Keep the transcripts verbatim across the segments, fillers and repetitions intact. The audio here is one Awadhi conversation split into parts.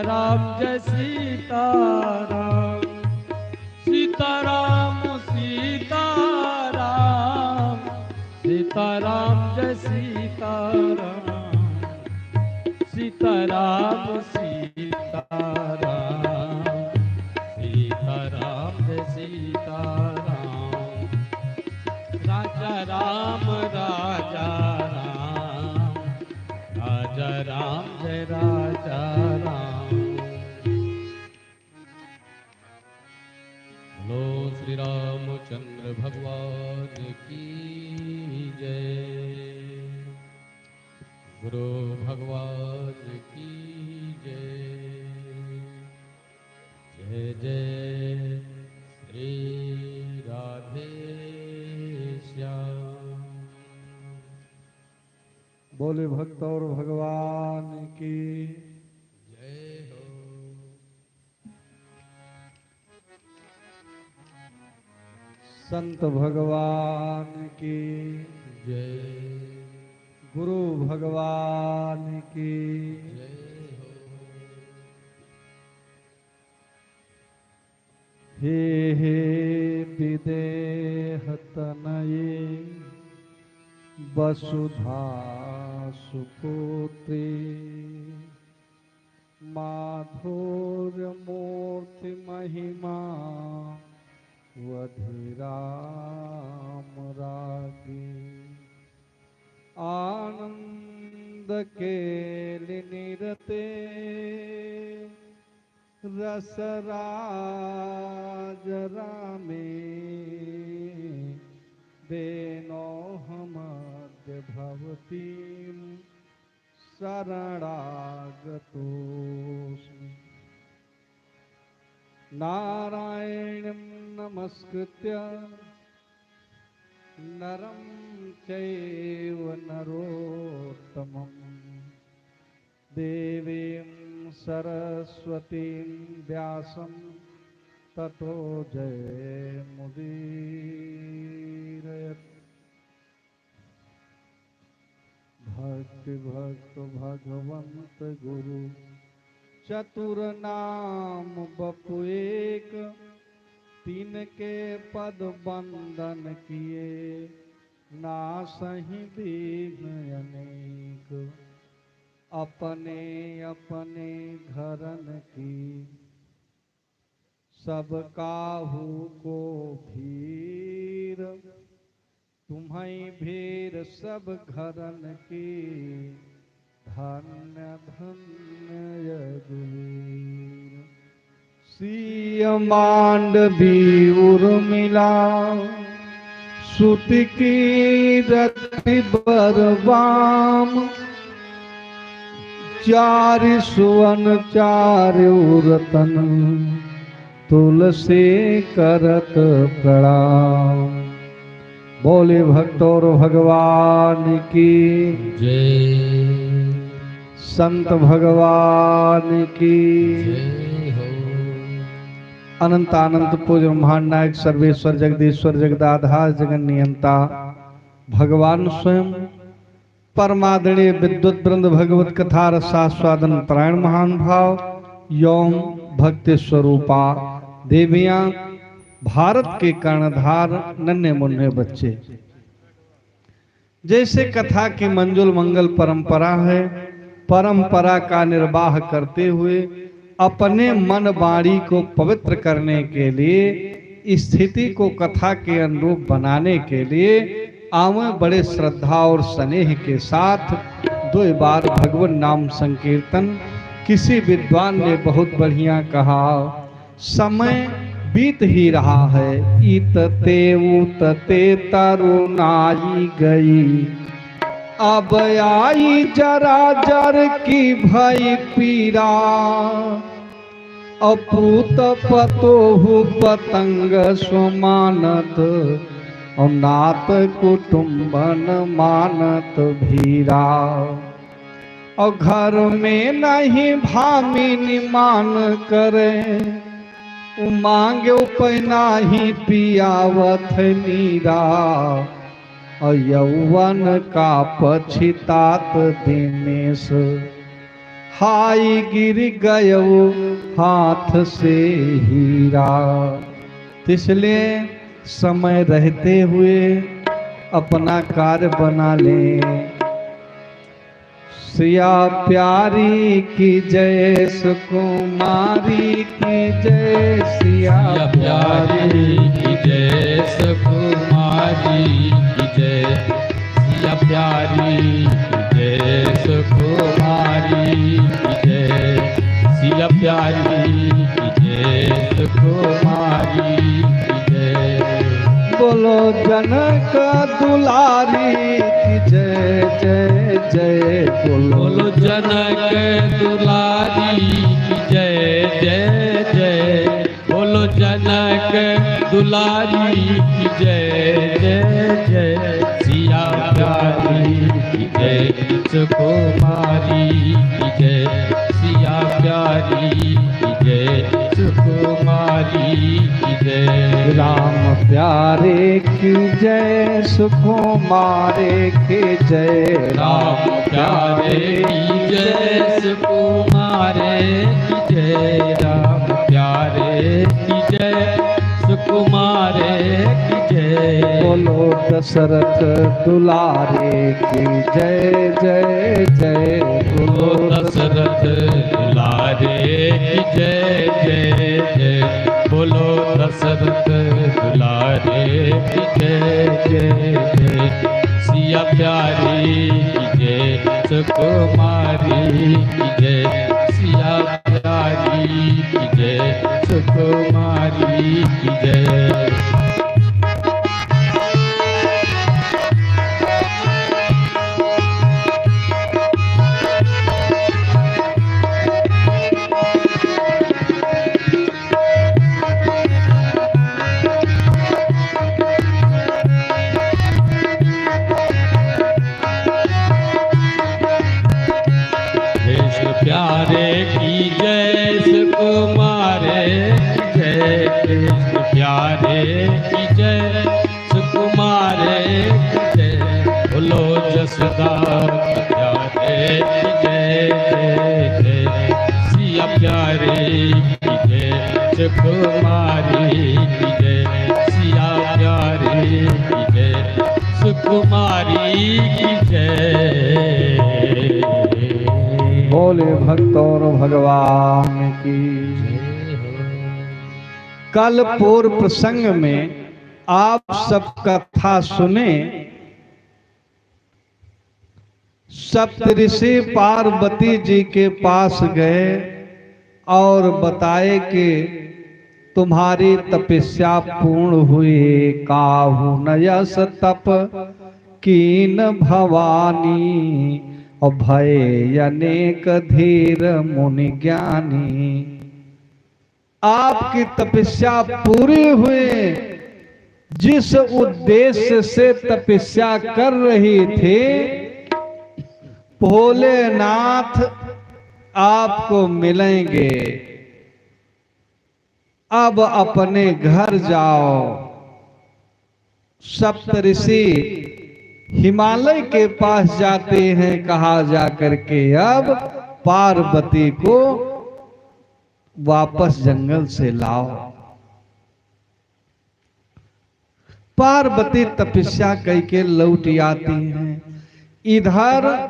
राम जय सीताराम। सीताराम, सीताराम, सीताराम जय सीताराम। सीताराम, सीताराम, सीताराम जय सीताराम। राजा राम, राजा राम, राजा राम जय राजा राम। बोलो श्री रामचंद्र भगवान की जय, गुरु भगवान की जय। जय जय श्री राधे श्याम। बोले भक्त और भगवान की जय हो। संत भगवान की जय। गुरु भगवान की जय हो। हे हे विदेह तनये वसुधा सुपुत्री, माधुर्य मूर्ति महिमा वधि राम रागी। आनंद केलि निरते रसराज रामे, देनोहमद्य भवतीं शरणागतोऽस्मि। नारायणं नमस्कृत्य नरं चैव नरोत्तमम्। देवीं सरस्वतीं व्यासं ततो जयमुदीरयत्। भक्ति भक्त भगवंत गुरु चतुर नाम बपु एक, तिनके पद बंदन किए नासहि विघ्न अनेक। अपने अपने घरन की सब काहू को भीर, तुम्हैं भीर सब घरन की, धन्य धन्य यदुवीर। सिय मांडवी उर्मिला सुत कीरति बर बाम, चारि सुवन चारि उरतन तुलसी करत प्रणाम। बोले भक्त और भगवान की जय। संत भगवान की जय हो। अनंत अनंत पूज्य ब्रह्मांड नायक सर्वेश्वर जगदीश्वर जगदाधार जगन नियंता भगवान स्वयं परमादरणीय विद्वत वृंद भगवत कथा रसास्वादन परायण महानुभाव एवं भक्ति स्वरूपा देवियां भारत के कर्णधार नन्हे मुन्ने बच्चे। जैसे कथा की मंजुल मंगल परंपरा है, परंपरा का निर्वाह करते हुए अपने मन वाणी को पवित्र करने के लिए, स्थिति को कथा के अनुरूप बनाने के लिए आवे बड़े श्रद्धा और स्नेह के साथ। दो बार भगवत नाम संकीर्तन। किसी विद्वान ने बहुत बढ़िया कहा, समय बीत ही रहा है, इतते उतते तरुणाई गई, अब आई जरा जर की भई पीरा। अपूत पतोहु पतंग सो मानत, और नात कुटुंबन मानत भीरा। और घर में नहीं भामिनी मान करे, उ मांगे उपय नाही पियावत नीरा। और यौवन का पछितात दिनेश, हाय गिर गयो हाथ से हीरा। तो इसलिए समय रहते हुए अपना कार्य बना लें। सिया प्यारी की जय, सुकुमारी की जय, सिया सिया प्यारी प्यारी की जय, सुकुमारी की जय, सिया प्यारी की जय, सुकुमारी की जय, सिया प्यारी की जय, सुकुमारी की जय। बोलो जनक दुलारी की जय, जय, जय। बोलो बोलो जनक दुलारी की जय, जय, जय। बोलो जनक दुलारी की जय, जय, जय। सिया प्यारी की जय, सुकुमारी की जय, सिया प्यारी की जय, सुकुमारी की जय। राम प्यारे की जय, सुकुमारे की जय। राम प्यारे की जय, सुकुमारे की जय। राम प्यारे की जय, सुकुमारे की जय। बोलो दशरथ दुलारे की जय, जय, जय। बोलो दशरथ दुलारे की जय, जय, जय। बोलो दशरथ दुलारे की जय, जय, जय। सिया प्यारी की जय, सुकुमारी की जय। सिया प्यारी की जय, सुकुमारी की जय। कृष्ण प्यारे की जय, सुकुमारे की जय। कृष्ण प्यारे की जय, सुकुमारे की जय। बोलो जसोदा प्यारे की जय, जय, जय। सिया प्यारे की जय, सुकुमारी की जय। सिया प्यारे की जय, सुकुमारी की जय। बोले भक्त और भगवान की। कल पूर्व प्रसंग में आप सब कथा सुने, सप्तऋषि पार्वती जी के पास गए और बताए कि तुम्हारी तपस्या पूर्ण हुई, काहू न यस तप कीन भवानी, और भए अनेक धीर मुनि ज्ञानी। आपकी तपस्या पूरी हुई, जिस उद्देश्य से तपस्या कर रही थी, भोलेनाथ आपको मिलेंगे। अब अपने घर जाओ। सप्तऋषि हिमालय के पास जाते हैं, कहा जा करके अब पार्वती को वापस जंगल से लाओ। पार्वती तपस्या करके लौट आती हैं। इधर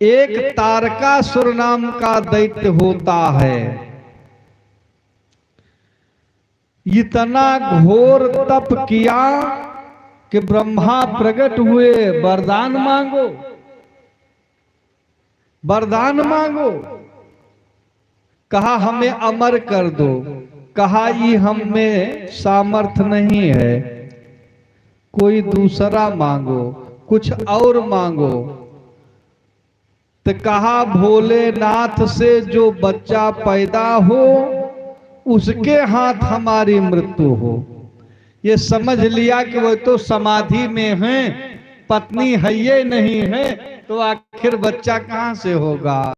एक तारकासुर नाम का दैत्य होता है। इतना घोर तप किया कि ब्रह्मा प्रकट हुए, "वरदान मांगो, वरदान मांगो।" कहा, "हमें अमर कर दो।" कहा, "ये हम में सामर्थ्य नहीं है, कोई दूसरा मांगो, कुछ और मांगो।" तो कहा, "भोलेनाथ से जो बच्चा पैदा हो, उसके हाथ हमारी मृत्यु हो।" ये समझ लिया कि वो तो समाधि में हैं, पत्नी है ये नहीं है, तो आखिर बच्चा कहाँ से होगा?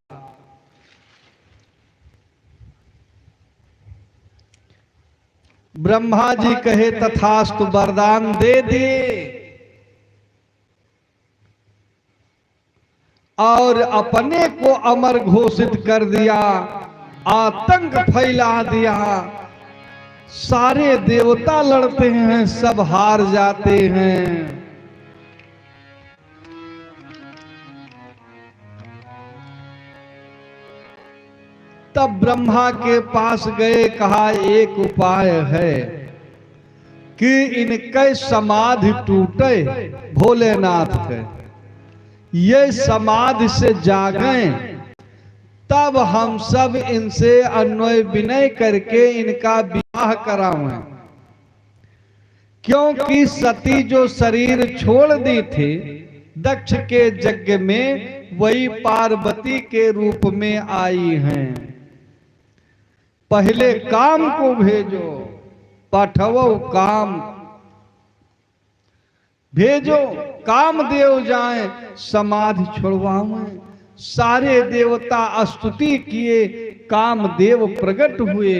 ब्रह्मा जी कहे, "तथास्तु", वरदान दे दिए। और अपने को अमर घोषित कर दिया, आतंक फैला दिया। सारे देवता लड़ते हैं, सब हार जाते हैं। तब ब्रह्मा के पास गए, कहा, एक उपाय है कि इनके समाधि टूटे, भोलेनाथ के, ये समाधि से जागें, तब हम सब इनसे अन्वय विनय करके इनका विवाह करावें। क्योंकि सती जो शरीर छोड़ दी थी दक्ष के यज्ञ में, वही पार्वती के रूप में आई हैं। पहले काम को भेजो, पठवो काम, भेजो, कामदेव जाएं, समाधि छुड़वावें। सारे देवता स्तुति किए, कामदेव प्रकट हुए।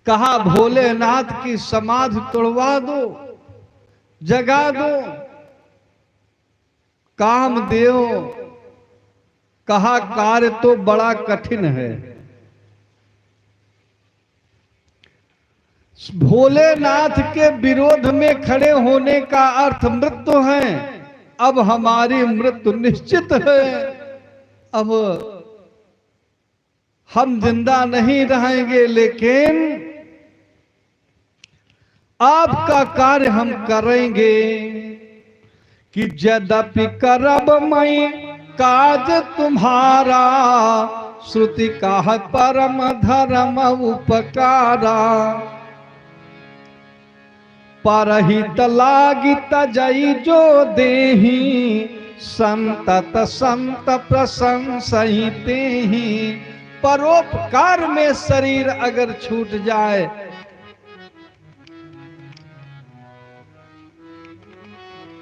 कहा, भोलेनाथ की समाधि तोड़वा दो, जगा दो। कामदेव कहा, कार्य तो बड़ा कठिन है। भोलेनाथ के विरोध में खड़े होने का अर्थ मृत्यु है। अब हमारी मृत्यु निश्चित है। अब हम जिंदा नहीं रहेंगे, लेकिन आपका कार्य हम करेंगे। कि यद्यपि करब मैं काज तुम्हारा, श्रुति कहत परम धर्म उपकारा। परहित लागि तजई जो देहि, संतत संत प्रशंसहि तेहि। परोपकार में शरीर अगर छूट जाए,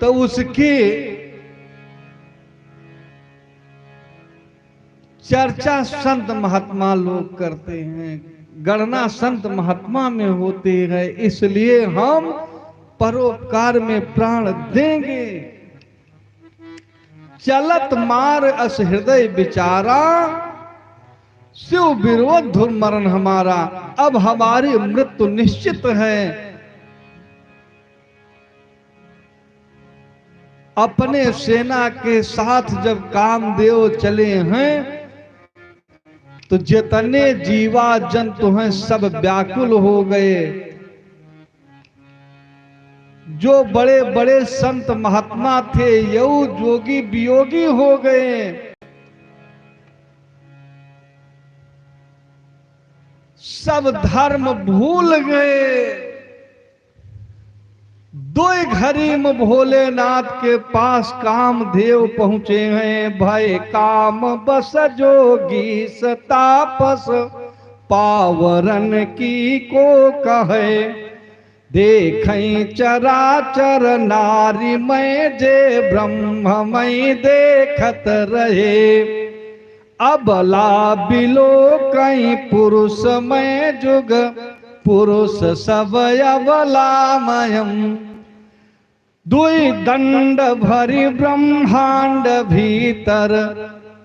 तो उसकी चर्चा संत महात्मा लोग करते हैं, गणना संत महात्मा में होती है, इसलिए हम परोपकार में प्राण देंगे। चलत मार अस हृदय विचारा, शिव विरोध धुर मरण हमारा। अब हमारी मृत्यु निश्चित है। अपने सेना के साथ जब कामदेव चले हैं, तो जितने जीवा जंतु हैं, सब व्याकुल हो गए। जो बड़े बड़े संत महात्मा थे, यऊ जोगी वियोगी हो गए, सब धर्म भूल गए। दो घड़ी में भोलेनाथ के पास कामदेव पहुँचे हैं। भय काम बस जोगीस तापस पावरन कीको कहे। देखइ चराचर नारी मय जे ब्रह्म मय देखत रहे। अबला बिलोकइ पुरुष मय जुग पुरुष सब अबला मयम। दुइ दंड भरि ब्रह्मांड भीतर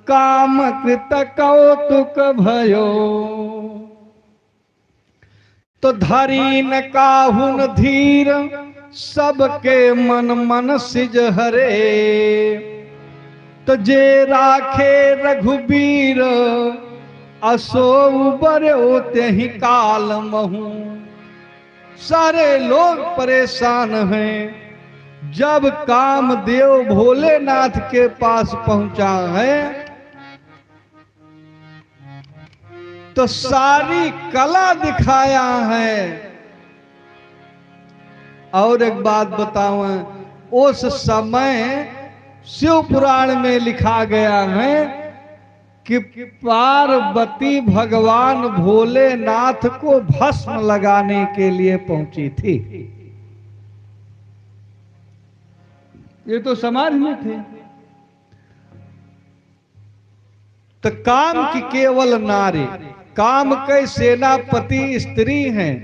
काम कृत कौतुक भयो। तो धरिन काहुन धीर सबके मन मन सिज हरे। तो जे राखे रघुबीर असो उबरे तेहि काल महू। सारे लोग परेशान हैं। जब कामदेव भोलेनाथ के पास पहुंचा है, तो सारी कला दिखाया है। और एक बात बताऊं, उस समय शिव पुराण में लिखा गया है कि पार्वती भगवान भोलेनाथ को भस्म लगाने के लिए पहुंची थी। ये तो समाज में थे। तो काम की केवल नारी, काम के सेनापति स्त्री हैं।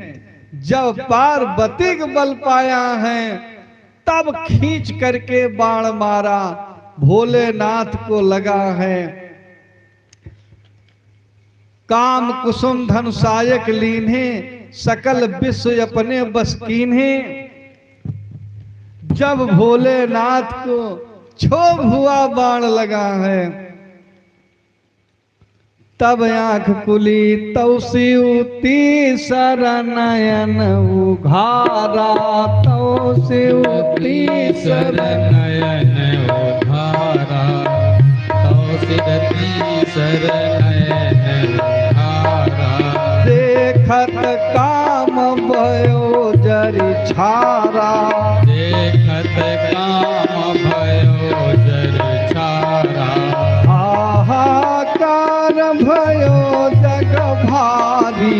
जब पार्वती के बल पाया है, तब खींच करके बाण मारा। भोलेनाथ को लगा है। काम कुसुम धन सायक लीन्हे, सकल विश्व अपने बस कीन्हे। जब भोलेनाथ को क्षोभ हुआ, बाण लगा है, तब आँख खुली, तौ शिव तीसर नयन उघारा, तौ शिव तीसर नयन उघारा, तौ शिव तीसर नयन उघारा। देखत काम भयो जरि छारा। देखत काम भयो जरि छारा। हाहाकार भयो जग भारी।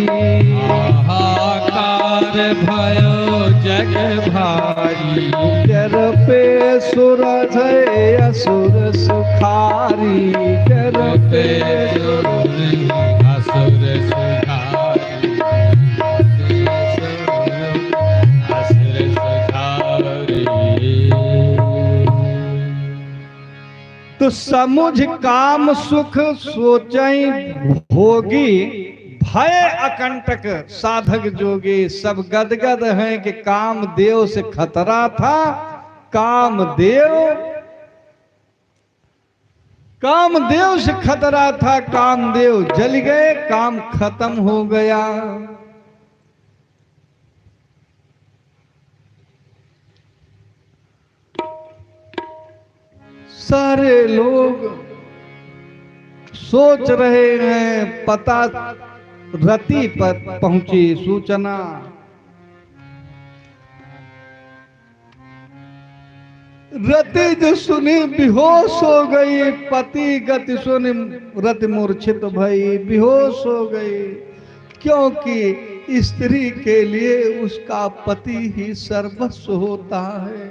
हाहाकार भयो जग भारी। जर पे सुर है असुर सुखारी। जर पे सुर असुर सुखारी। असुर सुखारी। तो समुझ काम सुख सोचइ भोगी, भय अकंटक साधक जोगी। सब गदगद हैं कि कामदेव से खतरा था। कामदेव, कामदेव से खतरा था, कामदेव जल गए, काम खत्म हो गया। सारे लोग सोच रहे हैं, पता रति पर पहुंची सूचना। रति जो सुनी बेहोश हो गई, पति गति सुनी रति मूर्छित भई, बेहोश हो गई, क्योंकि स्त्री के लिए उसका पति ही सर्वस्व होता है।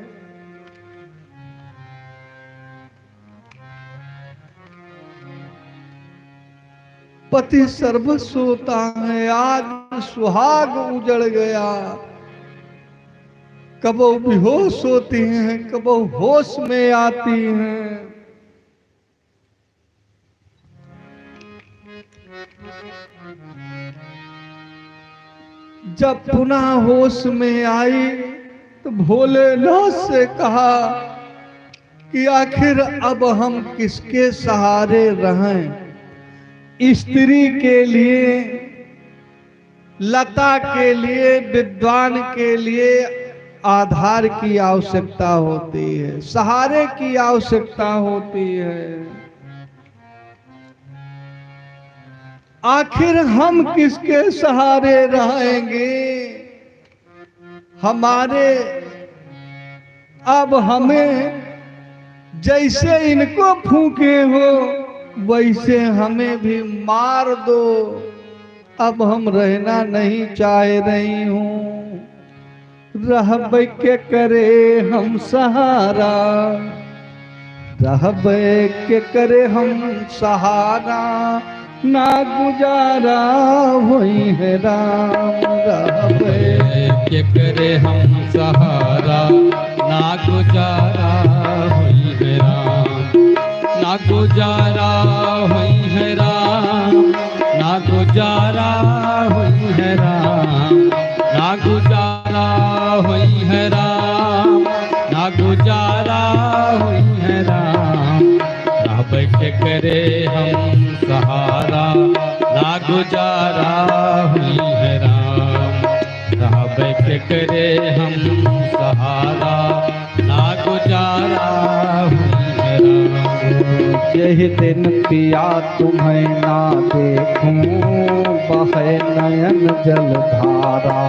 पति सर्वस्व होता है, आज सुहाग उजड़ गया। कबो बेहोश होती हैं, कबो होश में आती हैं। जब पुनः होश में आई तो भोलेनाथ से कहा कि आखिर अब हम किसके सहारे रहें? स्त्री के लिए, लता के लिए, विद्वान के लिए आधार की आवश्यकता होती है, सहारे की आवश्यकता होती है। आखिर हम किसके सहारे रहेंगे? हमारे, अब हमें जैसे इनको फूंके हो, वैसे हमें भी मार दो। अब हम रहना नहीं चाह रही हूँ। रहबै केकरे हम सहारा, रहबै केकरे हम सहारा, ना गुजारा होई है राम। रहबै केकरे हम सहारा, ना गुजारा होई है राम, ना गुजारा होई है राम, ना गुजारा होई है राम, ना गुजारा होई है राम, ना गुजारा होई है राम। रहबै केकरे हम सहारा, ना गुजारा होई है राम। रहबै केकरे हम सहारा, ना गुजारा होई है राम। यही दिन पिया तुम्हें ना देखूं, बहे नयन जल धारा।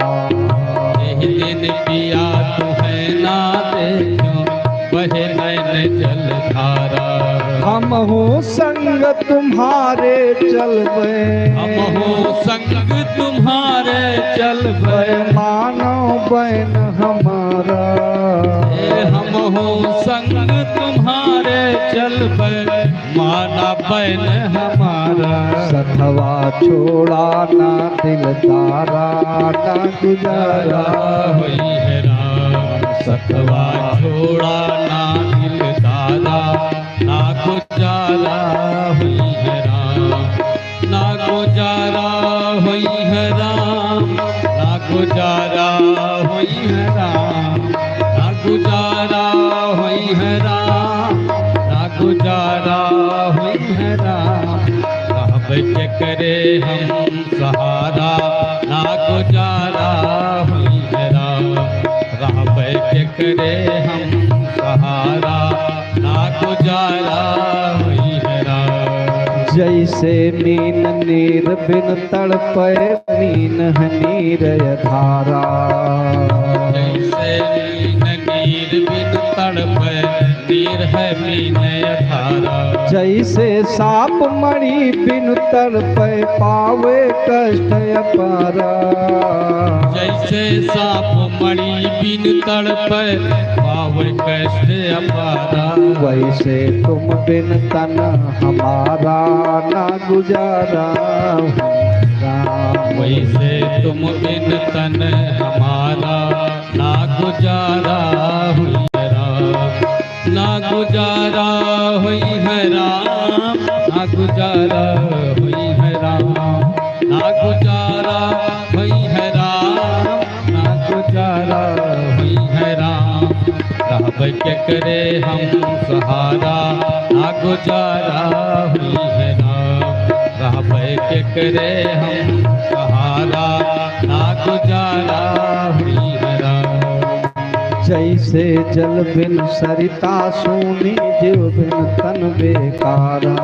यही दिन पिया तुम्हें ना देखूं, बहे नयन जल धारा। हमहूँ संग तुम्हारे चलबै। हमहूँ संग तुम्हारे चलबै। मानो बैन हमारा। ए, हमहूँ संग तुम्हारे चलबै। माना बैन हमारा। सथवा छोड़ा ना दिलदारा, ना गुजारा होई है राम। सथवा छोड़ा ना दिलदारा, ना गुजारा होई है राम, ना गुजारा होई है राम, ना गुजारा होई है राम, ना गुजारा होई है राम, ना गुजारा होई है राम। रहबे के करे हम सहारा, ना गुजारा होई है राम। रहबे के करे हम सहारा, ना गुजारा होई है राम। जैसे मीन नीर बिन तड़पे, मीन है नीर अधारा। जैसे मीन नीर बिन तड़पे, नीर है मीन अधारा। जैसे साँप मणि बिन तड़पे, पावे कष्ट अपारा। जैसे साँप मणि बिन तड़पे, पावे कष्ट अपारा। वैसे तुम बिन तन हमारा, ना गुजारा होई राम। वैसे तुम बिन तन हमारा, ना गुजारा होई है राम, ना गुजारा होई है राम, ना गुजारा होई है राम, ना गुजारा होई है राम, ना गुजारा होई है राम। रहबे के करे हम सहारा, ना गुजारा होई है राम। रहबे के करे हम सहारा, ना गुजारा होई है राम। जैसे जल बिन सरिता सूनी, जीव बिन तन बेकारा।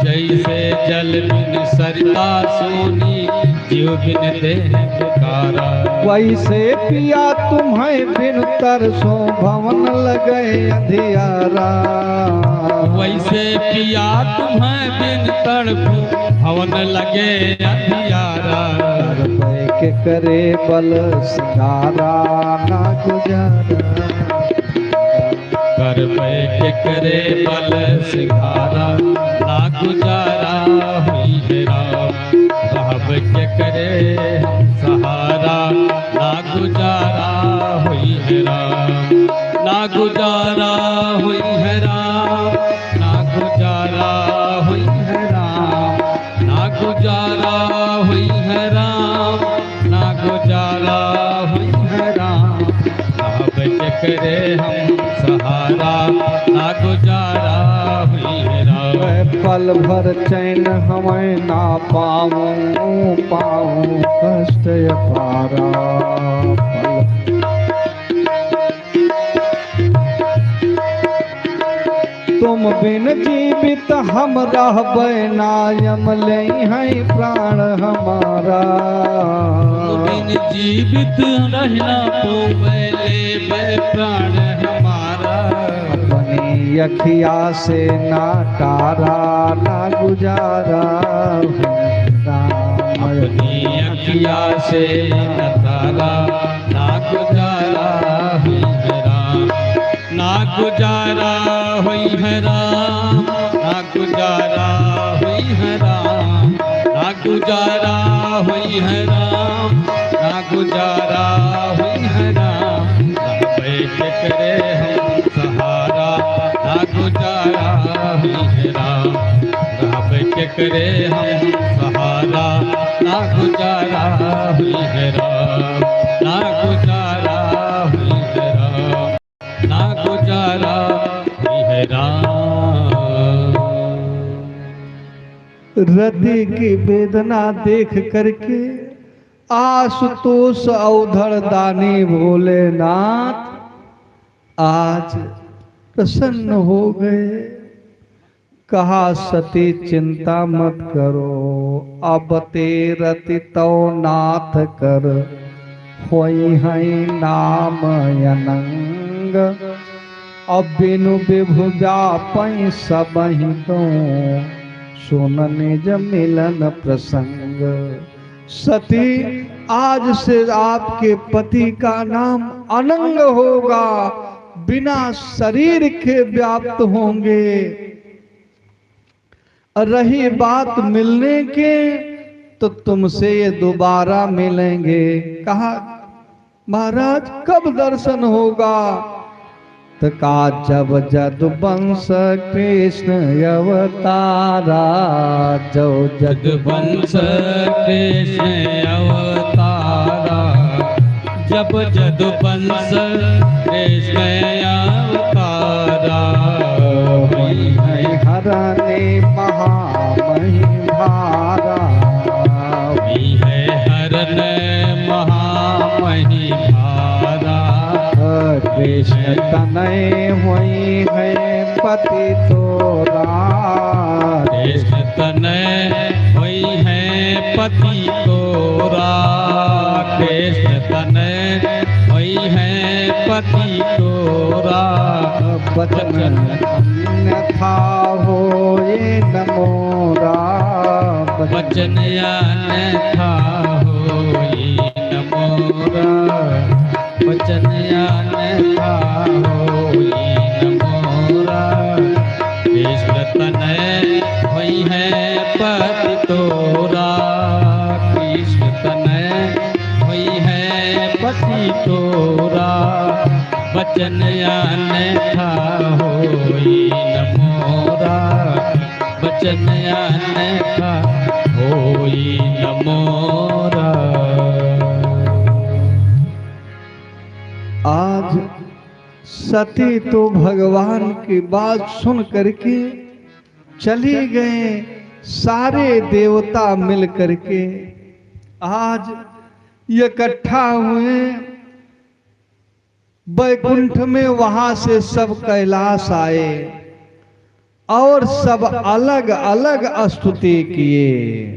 जैसे जल बिन सरिता सूनी, जीव बिन देह बेकारा। वैसे पिया तुम्हें बिन तरसो, भवन लगे अंधियारा। वैसे पिया तुम्हें बिन तड़पो, भवन लगे अंधियारा। करबे के करे बल सिंगारा, ना गुजारा। करबे के करे बल सिंगारा, ना गुजारा होई है राम। रहबे के करे हम सहारा, ना गुजारा होई है राम, ना गुजारा होई है राम, ना गुजारा होई है राम, ना गुजारा होई है राम, ना गुजारा होई है राम। रहबे के करे हम सहारा, ना गुजारा होई है राम। पल भर चैन हमें ना पाऊं, पाऊं कष्ट अपारा। पल तुम बिन जीवित हम रहबै ना, यम लेइहैं प्राण हमारा। तुम बिन जीवित रहि ना पउबै, लेबै प्राण हमारा। अपनी अखिया से ना तारा ना गुजारा होई है राम। अपनी अखिया से ना तारा ना गुजारा होई है राम। ना गुजारा होई है राम, ना गुजारा होई है राम, ना गुजारा होई है राम, ना गुजारा होई है राम। रहबै के करे हम सहारा, ना गुजारा होई है राम। रहबै के करे हम सहारा, ना गुजारा होई है राम, ना गुजारा होई है राम। ना गुजारा होई है राम। रति की वेदना देख करके आशुतोष अवधर दानी भोलेनाथ आज प्रसन्न हो गए। कहा, सती चिंता मत करो, अब ते रति तव नाथ कर, होइहैं नाम अनंग। अब बिनु विभु व्यापैं सबहिं दों, सुन निज मिलन प्रसंग। सती, आज से आपके पति का नाम अनंग होगा, बिना शरीर के व्याप्त होंगे। और रही बात मिलने के, तो तुमसे ये दोबारा मिलेंगे। कहा, महाराज, कब दर्शन होगा? का जब जदुवंश कृष्ण अवतारा, जब जदुवंश कृष्ण अवतारा, जब जदुवंश कृष्ण अवतारा, होइहैं हरन महामहिम भारा। होइहैं हरन महामहिम भारा। कृष्ण तनय होइहैं पति तोरा। कृष्ण तनय होइहैं पति तोरा। कृष्ण तनय होइहैं पति तोरा। वचन अन्यथा होई न मोरा। वचन अन्यथा होई न मोरा। वचन अन्यथा होई न मोरा। कृष्ण तनय होइहैं पति तोरा। कृष्ण तनय होइहैं पति तोरा। वचन अन्यथा होई न मोरा। वचन अन्यथा होई न मोरा। आज सती तो भगवान की बात सुन करके चली गए, सारे देवता मिल करके आज इकट्ठा हुए बैकुंठ में, वहां से सब कैलाश आए और सब अलग-अलग स्तुति किए।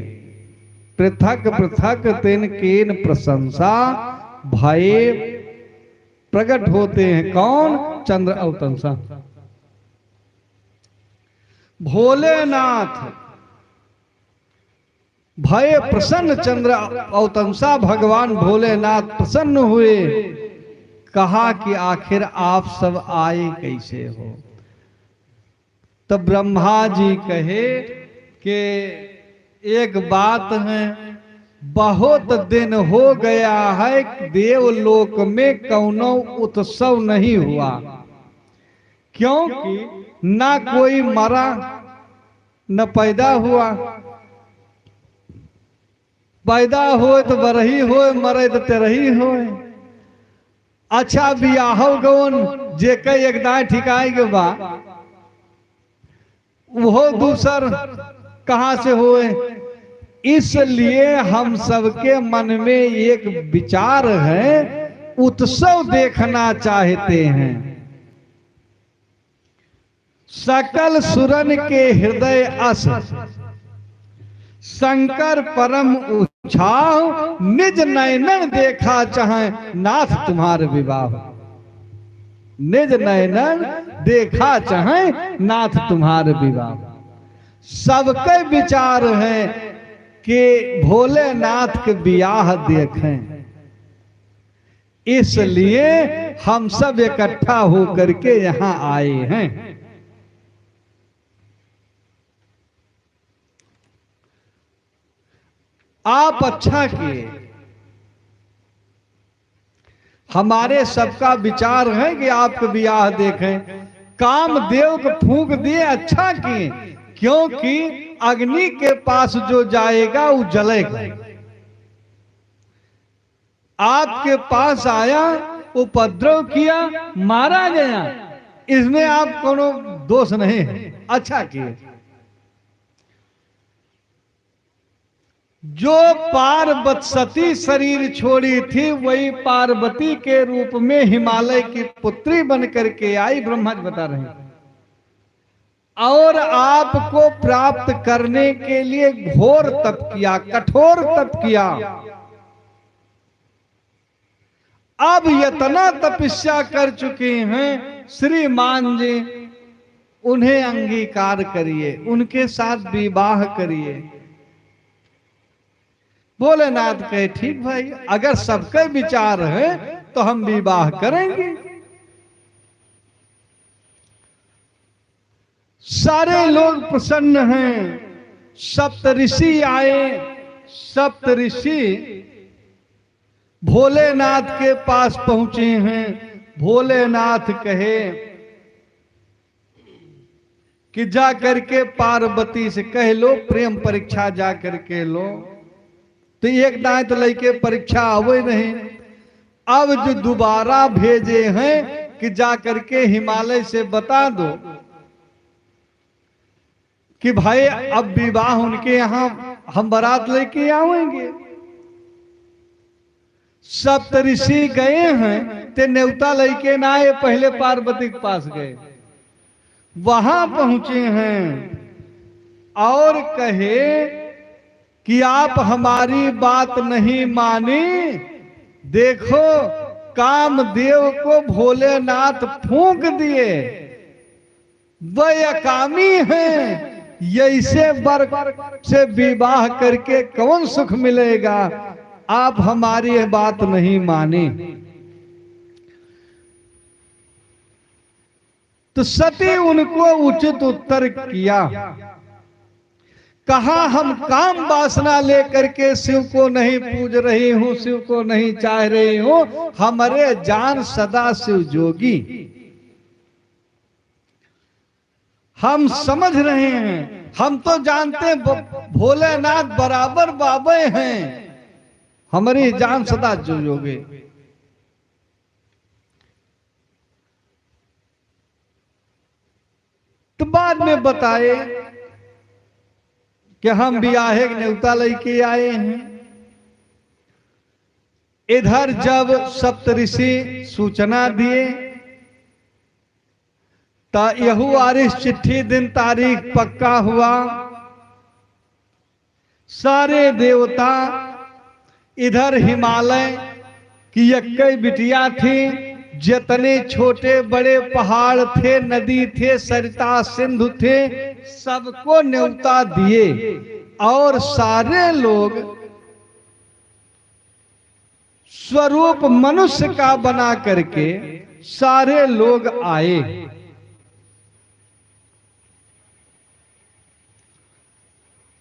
पृथक पृथक तिनकिन प्रशंसा भये। प्रकट होते हैं कौन? चंद्र अवतंसा। भोलेनाथ भये प्रसन्न, चंद्र अवतंसा भगवान भोलेनाथ प्रसन्न हुए, कहा कि आखिर आप सब आए कैसे हो? तब ब्रह्मा जी कहे कि एक बात है, बहुत दिन हो गया है देवलोक में कौनो उत्सव नहीं हुआ, क्योंकि ना कोई मरा, न पैदा हुआ। पैदा होए तो बरही होए, मरे तो तेरही होए। अच्छा, बियाहो गवन जेके एक दाएं ठिकाए के बा, उहो दूसर कहाँ से होए? इसलिए हम सबके मन में एक विचार है, उत्सव देखना चाहते हैं। सकल सुरन के हृदय अस, शंकर परम उछाह, निज नैनन देखा चाहें नाथ तुम्हार विवाह। निज नैनन देखा चाहें नाथ तुम्हार विवाह। सबके विचार है कि भोलेनाथ के बियाह देखें, इसलिए हम सब इकट्ठा होकर के यहाँ आए हैं। आप अच्छा किए, हमारे सबका विचार है कि आपके बियाह देखें। कामदेव को फूंक दिए, अच्छा किए, क्योंकि अग्नि के पास जो जाएगा वो जलेगा। आपके पास आया, उपद्रव किया, मारा गया, इसमें आप कोनो दोष नहीं है, अच्छा किए। जो पार्वत सती शरीर छोड़ी थी, वही पार्वती के रूप में हिमालय की पुत्री बन करके आई, ब्रह्मा जी बता रहे हैं। और आपको प्राप्त करने के लिए घोर तप किया, कठोर तप किया। अब इतना तपस्या कर चुके हैं श्रीमान जी, उन्हें अंगीकार करिए, उनके साथ विवाह करिए। भोलेनाथ कहे, "ठीक भाई, अगर सबके विचार है तो हम विवाह करेंगे।" सारे लोग प्रसन्न हैं। सप्तऋषि आए, सप्तऋषि भोलेनाथ के पास पहुंचे हैं। भोलेनाथ कहे, कि जा करके पार्वती से कह लो, प्रेम परीक्षा जा करके लो। तो एक दाएं तो लइके परीक्षा आवे नहीं, अब जो दोबारा भेजे हैं कि जा करके हिमालय से बता दो कि भाई, अब विवाह उनके यहाँ हम बारात लेके आवेंगे। सप्तऋषि गए हैं, ते नेवता लइके ना आए, पहले पार्वती के पास गए, वहां पहुंचे हैं और कहे कि आप हमारी बात नहीं मानी, देखो, कामदेव को भोलेनाथ फूंक दिए, वह अकामी हैं, ऐसे वर से विवाह करके कौन सुख मिलेगा? आप हमारी बात नहीं माने। तो सती उनको उचित उत्तर किया, कहा, हम काम वासना लेकर के शिव को नहीं पूज रही हूं, शिव को नहीं चाह रही हूं, हमरे जान सदा शिव जोगी। हम समझ रहे हैं, हम तो जानते हैं ब-, भोलेनाथ बराबर बाबे हैं, हमरी जान सदा शिव जोगी। तो बाद में बताए कि हम बियाहे के नेवता लइके आए हैं। इधर जब सप्तऋषि सूचना दिए, त यहू आरिस चिट्ठी दिन तारीख पक्का हुआ। सारे देवता इधर हिमालय की यक्कई बिटिया थी, जितने छोटे बड़े पहाड़ थे, नदी थे, सरिता सिंधु थे, सबको न्योता दिए और सारे लोग स्वरूप मनुष्य का बना करके सारे लोग आए।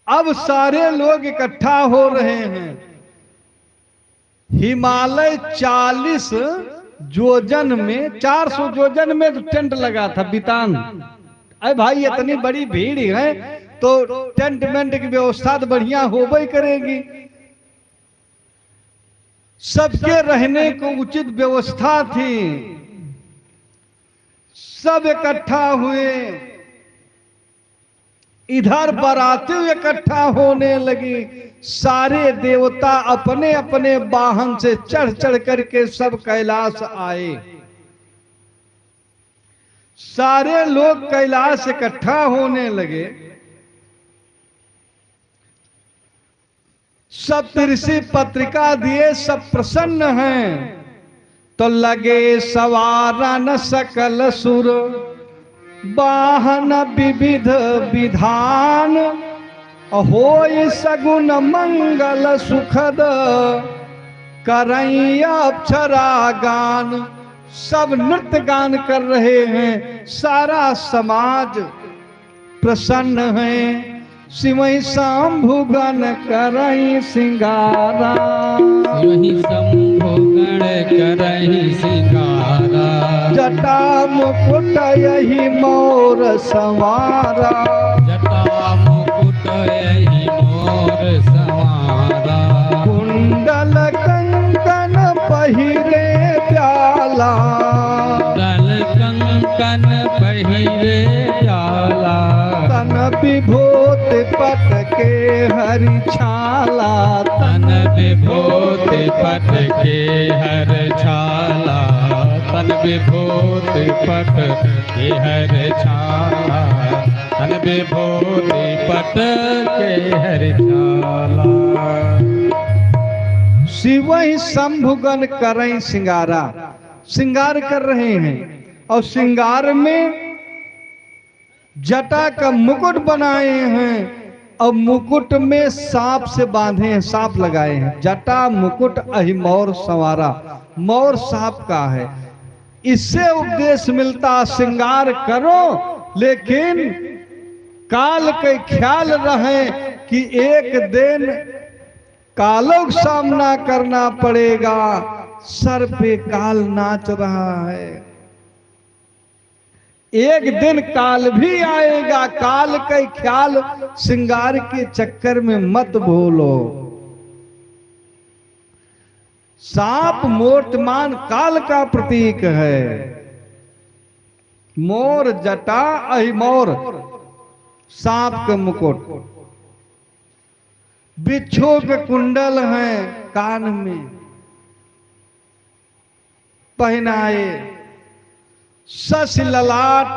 अब सारे लोग इकट्ठा हो रहे हैं। हिमालय चालीस जोजन में, चार सौ जोजन में तो टेंट लगा था, बितान। अरे भाई, इतनी बड़ी भीड़ है तो टेंट मेंट की व्यवस्था तो बढ़िया होबे करेगी। सबके रहने को उचित व्यवस्था थी, सब इकट्ठा हुए। इधर बाराती इकट्ठा होने लगी, सारे देवता अपने अपने वाहन से चढ़ चढ़ करके सब कैलाश आए। सारे लोग कैलाश इकट्ठा होने लगे। सप्तऋषि पत्रिका दिए, सब प्रसन्न हैं। तो लगे सवारन सकल सुर, वाहन विविध विधान, होय सगुन मंगल सुखद, करई अप्सरा गान। सब नृत्य गान कर रहे हैं, सारा समाज प्रसन्न हैं। सिवहि शंभु गण करई सिंगारा। सिवहि शंभु गण करई सिंगारा। जटा मुकुट यहि मोर संवारा। जटा मुकुट यहि मोर संवारा। कुंडल कंकन पहिरे प्याला। कुंडल कंकन पहिरे प्याला। तन विभूति पट के हरि छाला। तन विभूति पट के हरि छाला। तन विभूति पट के हरि छाला। तन विभूति पट के हरि छाला। सिवहि शंभुगन करई सिंगारा। श्रृंगार कर रहे हैं और श्रृंगार में जटा का मुकुट बनाए हैं और मुकुट में सांप से बांधे हैं, सांप लगाए हैं। जटा मुकुट अहि मोर संवारा, मोर सांप का है। इससे उपदेश मिलता, श्रृंगार करो, लेकिन काल के ख्याल रहे कि एक दिन कालों का सामना करना पड़ेगा। सर पे काल नाच रहा है। एक दिन काल भी आएगा, काल के ख्याल श्रृंगार के चक्कर में मत भूलो। सांप मूर्तिमान काल का प्रतीक है। मोर जटा अहि मोर, सांप के मुकुट, बिच्छू के कुंडल हैं कान में पहनाए, शशि ललाट,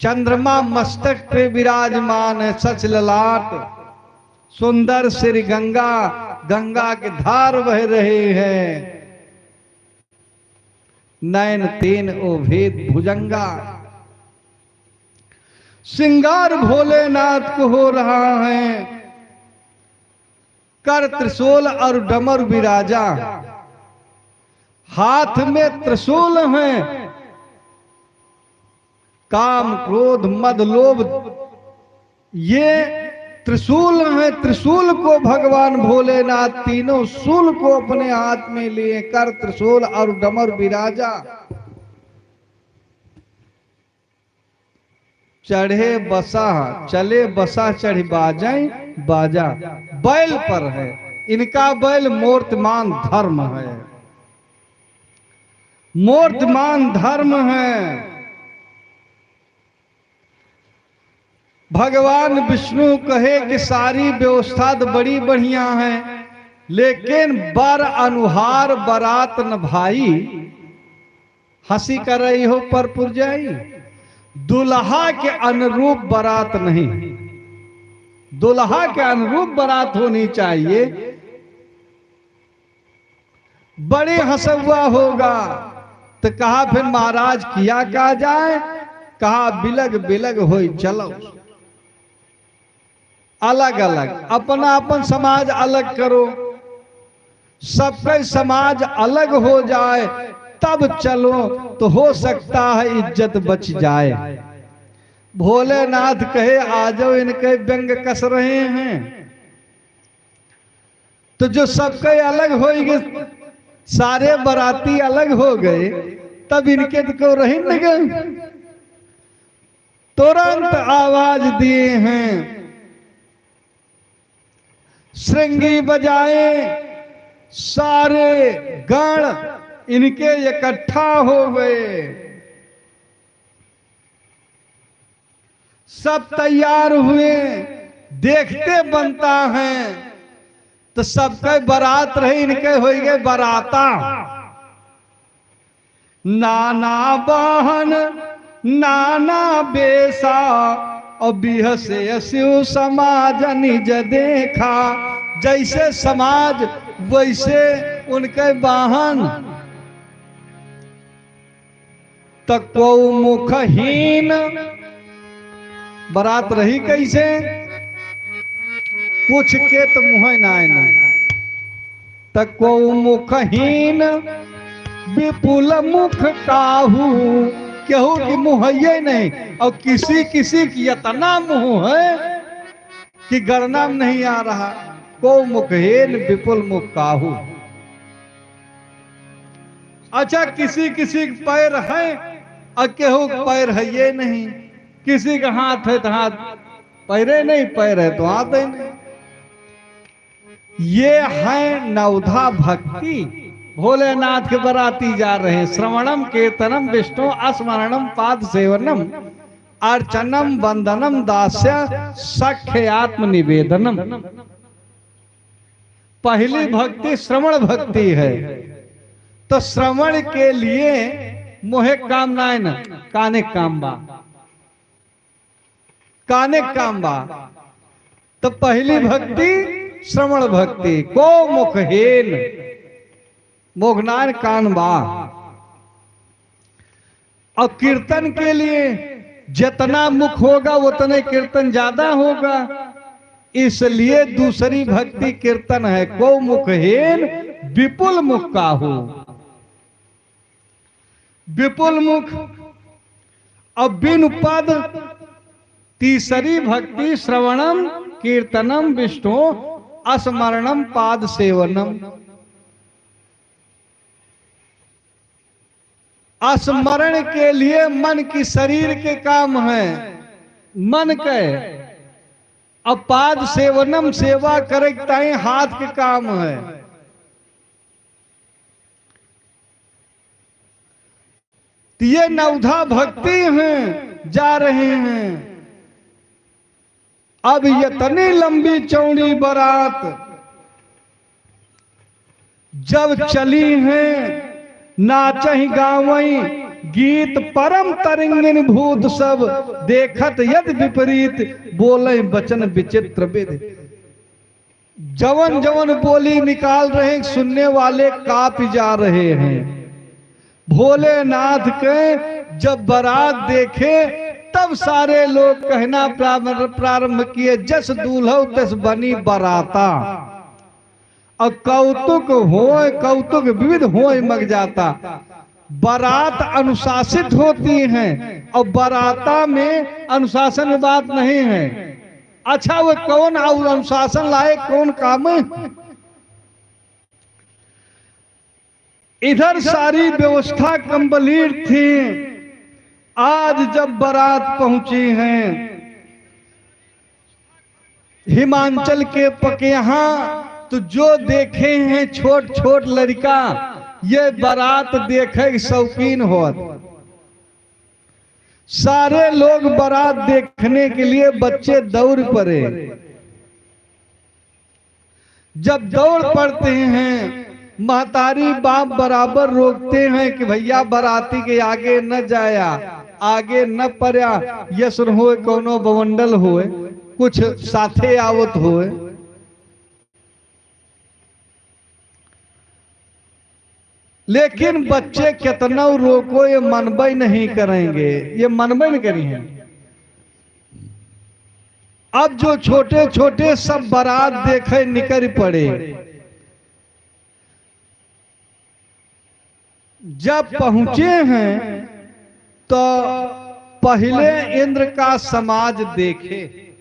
चंद्रमा मस्तक पे विराजमान है, शशि ललाट, सुंदर श्री गंगा, गंगा के धार बह रहे हैं, नैन तीन ओ भेद भुजंगा। श्रृंगार भोलेनाथ को हो रहा है, कर त्रिशूल और डमर विराजा, हाथ में त्रिशूल है, काम क्रोध मद लोभ ये त्रिशूल है, त्रिशूल को भगवान भोलेनाथ तीनों शूल को अपने हाथ में लिए, कर त्रिशूल और डमर विराजा। चढ़े बसा, चले बसा चढ़ी बाजै बाजा, बैल पर है इनका बैल, मूर्तिमान धर्म है, मूर्तिमान धर्म है। भगवान विष्णु कहे कि सारी व्यवस्था तो बड़ी बढ़िया है, लेकिन बर अनुहार बरात न भाई, हंसी करई हो पर पुरजाई। दुल्हा के अनुरूप बरात नहीं, दुल्हा के अनुरूप बरात होनी चाहिए। बड़ी हंसुआ होगा। तो कहा, फिर महाराज किया क्या जाए? कहा, बिलग बिलग होई चलो, अलग अलग, अपना अपन समाज अलग करो। सबके समाज अलग हो जाए तब चलो, तो हो सकता है इज्जत बच जाए। भोलेनाथ कहे, आ जाओ, इनके व्यंग कस रहे हैं। तो जो सबके अलग होई गए, सारे बराती अलग हो गए, तब इनके तो को रही न गए। तुरंत आवाज दिए हैं, श्रृंगी बजाए, सारे गण इनके इकट्ठा हो गए। सब तैयार हुए, देखते बनता है, तो सबके बरात रही, इनके होई गए बराता। नाना वाहन, नाना बेसा, और बिहसे शिव समाज निज देखा। जैसे समाज, वैसे उनके वाहन। त को मुखहीन। बरात रही कैसे? कुछ के त मुँह नाय ना। त को मुखहीन विपुल मुख काहू, केहू की मुँह है नहीं। और किसी किसी की इतना मुँह है कि गणना में नहीं आ रहा। को मुखहीन विपुल मुख काहू। अच्छा, किसी किसी के पैर है और केहू के पैर है ये नहीं, किसी का हाथ है तो हाथ पैरे नहीं, पैर है तो हाथ है नहीं। ये है नवधा भक्ति। भोलेनाथ के बराती जा रहे हैं। श्रवणम कीर्तनम विष्णु स्मरणम पाद सेवनम अर्चनम वंदनम दास्य सख्य आत्म निवेदनम। पहली भक्ति श्रवण भक्ति है। तो श्रवण के लिए मुँहे काम ना है ना, काने काम बा, काने काम बा। तो पहली भक्ति श्रवण भक्ति, को मुखहीन, मुख नाय कान बा। और कीर्तन के लिए जितना मुख होगा उतने कीर्तन ज्यादा होगा, इसलिए दूसरी भक्ति कीर्तन है। को मुखहीन विपुल मुख काहू, विपुल मुख और बिनु पद। तीसरी भक्ति श्रवणम कीर्तनम विष्णु स्मरणम पाद सेवनम। स्मरण के लिए मन की, शरीर के काम है, मन के। अब पाद सेवनम, सेवा करे के ताई हाथ के काम है। तो ये नवधा भक्ति हैं, जा रहे हैं। अब इतनी लंबी चौड़ी बारात जब चली हैं, नाचहि गावइ गीत परम तरिंगिन भूत सब, देखत यदि विपरीत बोलइ वचन विचित्र विधि। जवन जवन बोली निकाल रहे हैं, सुनने वाले कांप जा रहे हैं। भोलेनाथ के जब बारात देखे, तब सारे लोग कहना प्रारंभ, प्रारंभ किए, "जस दूल्हौ तस बनी बराता।" और कौतुक होय, कौतुक विविध होय मग जाता। बारात अनुशासित होती हैं और बराता में अनुशासन की बात नहीं है। अच्छा, वो कौन और अनुशासन लाए, कौन काम है? इधर सारी व्यवस्था complete थी। आज जब बारात पहुंची हैं हिमांचल के पकेहाँ, तो जो देखे हैं छोट छोट लड़का, ये बारात देखे के शौकीन होत। सारे लोग बारात देखने के लिए बच्चे दौड़ पड़े। जब दौड़ पड़ते हैं, महतारी बाप बराबर रोकते हैं कि भैया, बाराती के आगे न जाया, आगे न पड़ा, यस न होए कौनो बवंडल होए, कुछ साथे आवत होए। लेकिन बच्चे कितनउ रोको, ये मनबइ नहीं करेंगे, ये मनबइ नहीं करी हैं। अब जो छोटे छोटे सब बारात देखे निकर पड़े, जब पहुंचे हैं तो पहले इंद्र का समाज देखे,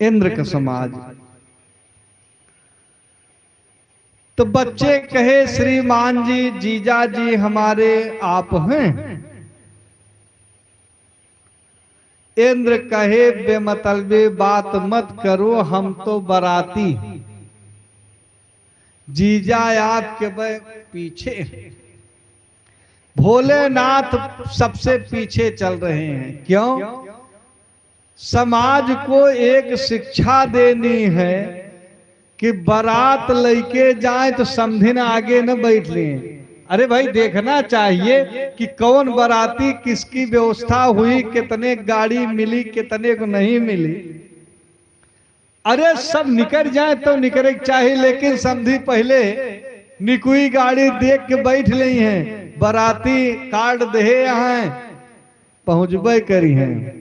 इंद्र का समाज। तो बच्चे कहे, "श्रीमान जी, जीजा जी हमारे आप हैं।" इंद्र कहे, "बेमतलबी बात मत करो, हम तो बाराती, जीजा आपके बै-, पीछे।" भोलेनाथ सबसे पीछे चल रहे हैं। क्यों? समाज को एक शिक्षा देनी है कि बारात लइके जाए तो समधिन आगे न बैठ लें। अरे भाई, देखना चाहिए कि कौन बाराती, किसकी व्यवस्था हुई, कितने गाड़ी मिली, कितने को नहीं मिली। अरे, सब निकर जाए तो निकरे के चाही, लेकिन समधी पहले निकुई गाड़ी देख के बैठ लेई हैं, बाराती card देहे हैं, पहुँचबे करी हैं।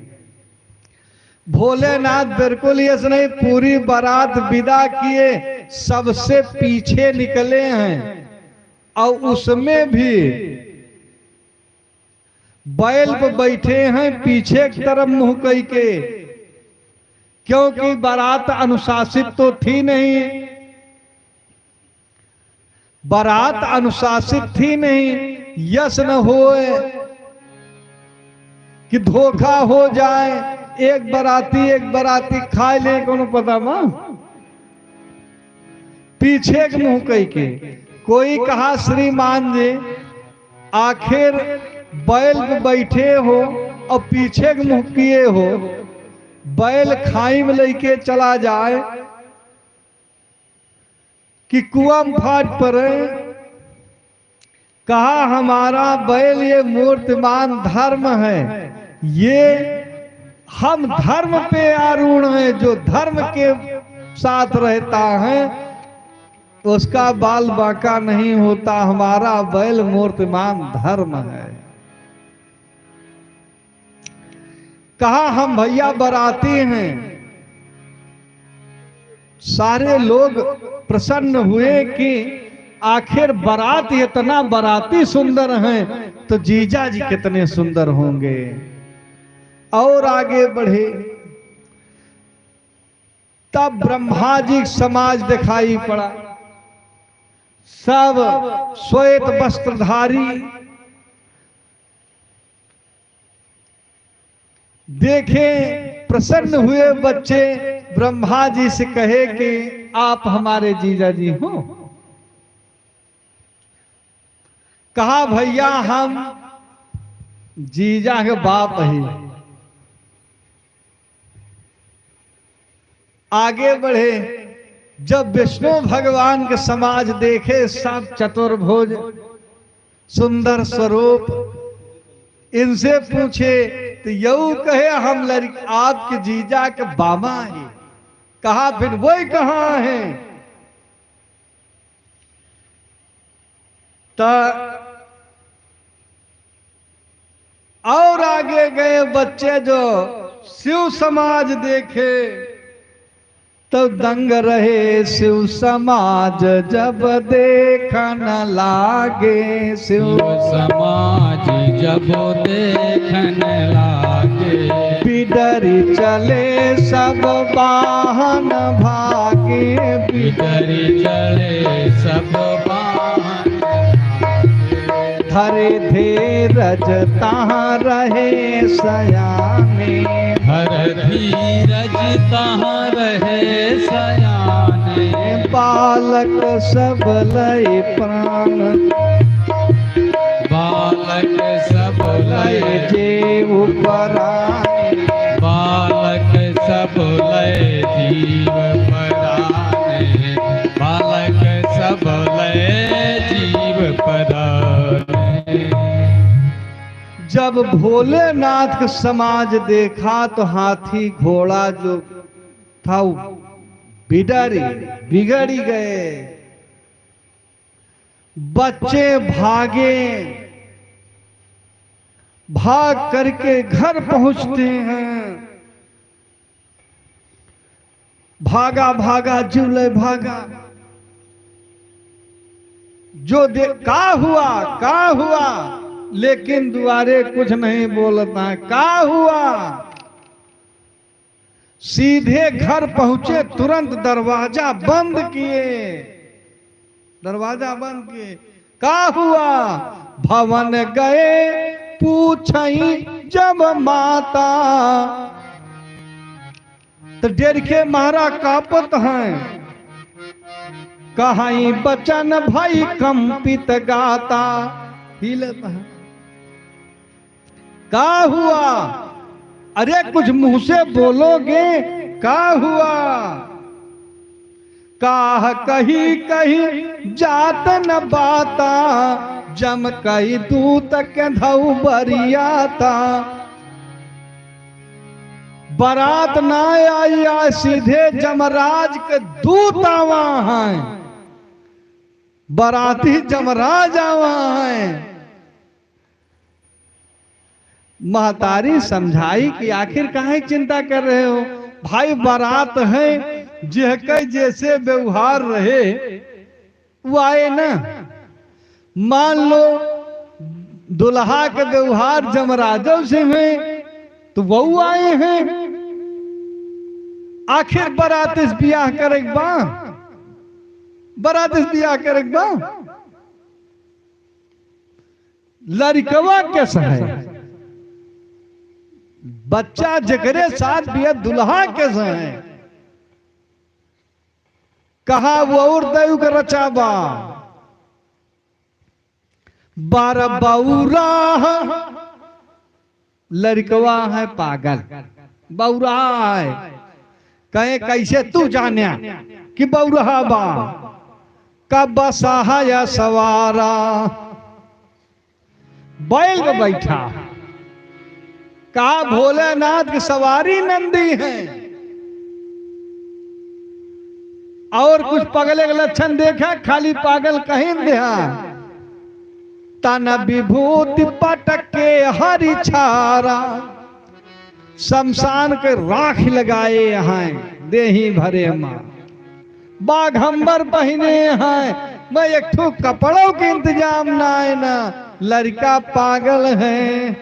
भोलेनाथ बिल्कुल यस नहीं, पूरी बारात विदा किए, सबसे पीछे निकले हैं, और उसमें भी बैल पे बैठे हैं पीछे की तरफ मुंह कई के, क्योंकि बारात अनुशासित तो थी नहीं, बारात अनुशासित थी नहीं, यस न होए कि धोखा हो जाए, एक बाराती एक बाराती खाए ले, कोनो पता बा? पीछे के मुंह कई के। कोई कहा, "श्रीमान जी, आखिर बैल पे बैठे हो और पीछे के मुंह किए हो, बैल खाई में लेके चला जाए कि कुआं में फाट पड़े।" कहा, "हमारा बैल ये मूर्तिमान धर्म है, ये हम धर्म पे आरूढ़ हैं, जो धर्म के साथ रहता है उसका बाल बांका नहीं होता, हमारा बैल मूर्तिमान धर्म है।" कहा, "हम भैया बाराती हैं।" सारे लोग प्रसन्न हुए कि आखिर बारात, इतना बाराती सुंदर हैं, तो जीजा जी कितने सुंदर होंगे। और आगे बढ़े, तब ब्रह्मा जी समाज दिखाई पड़ा। सब श्वेत वस्त्रधारी, देखे, प्रसन्न हुए बच्चे, ब्रह्मा जी से कहे कि आप हमारे जीजा जी हो। कहा, भैया, हम जीजा के बाप ही। आगे बढ़े, जब विष्णु भगवान के समाज देखे, सब चतुर्भुज, सुंदर स्वरूप, इनसे पूछे तो यऊ कहे, हम लड़क-, आपके जीजा के बाबा हैं। कहा, फिर वही कहाँ हैं? त और आगे गए बच्चे, जो शिव समाज देखे, तो दंग रहे शिव समाज जब देखन लागे। शिव शिव समाज जब देखन लागे। बिडरि चले सब बाहन भागे। बिडरि चले सब बाहन भागे। धरे धीरज तहाँ रहे सयाने। धर धीरज तहाँ रहे सयाने। बालक सब लय प्राण। बालक सब लय जीव पराने। बालक सब लय जीव पराने। बालक सब लय जीव पराने। जब भोलेनाथ के समाज देखा तो हाथी घोड़ा जो था, वो बिडरी, बिगड़ी गए। बच्चे भागे, भाग करके घर पहुंचते हैं। भागा, भागा, जीव लय भागा। जो दे-, का हुआ, का हुआ? लेकिन दुआरे कुछ नहीं बोलता है, का हुआ? सीधे घर पहुंचे, तुरंत दरवाजा बंद किए, दरवाजा बंद किए। का हुआ? भवन गए पूछई जब माता। तो डर के मारा कांपत हैं, कहई बचन भई कंपित गाता। हिलत है। का हुआ? अरे, कुछ मुंह से बोलोगे, का हुआ? काह कही कही जात न बाता, जम कई दूत के धौ बरियाता। बारात ना आई, आ सीधे जमराज के दूत आवा हैं। बाराती जमराज आवा हैं। महतारी समझाई कि आखिर काहे चिंता कर रहे हो भाई, बारात है, जेहके जैसे व्यवहार रहे, वो आए ना। मान लो, दुल्हा के व्यवहार जमराजो से हुए, तो वो आए हैं। आखिर बारात से बियाह करे के बा, बारात से बियाह करे के बा। लड़कवा कैसा है, बच्चा जेकरे साथ बिया, दुल्हा कैसा है, कहा वो और दयु के रचा बा। बार बौरा लड़कवा है पागल, बौरा है। कहे, कैसे तू जान्या कि बौरा बा? कब बसा है या सवारा, बैल पे बैठा। का भोलेनाथ की सवारी नंदी है? और कुछ पगले के लक्षण देखा, खाली पागल कहीं दिया। तन विभूति पटके हरि छारा, शमशान के राख लगाए हैं देही भरे मा। बाघंबर पहिने हैं, मैं एक ठो कपड़ों के इंतजाम ना है ना, लड़का पागल है।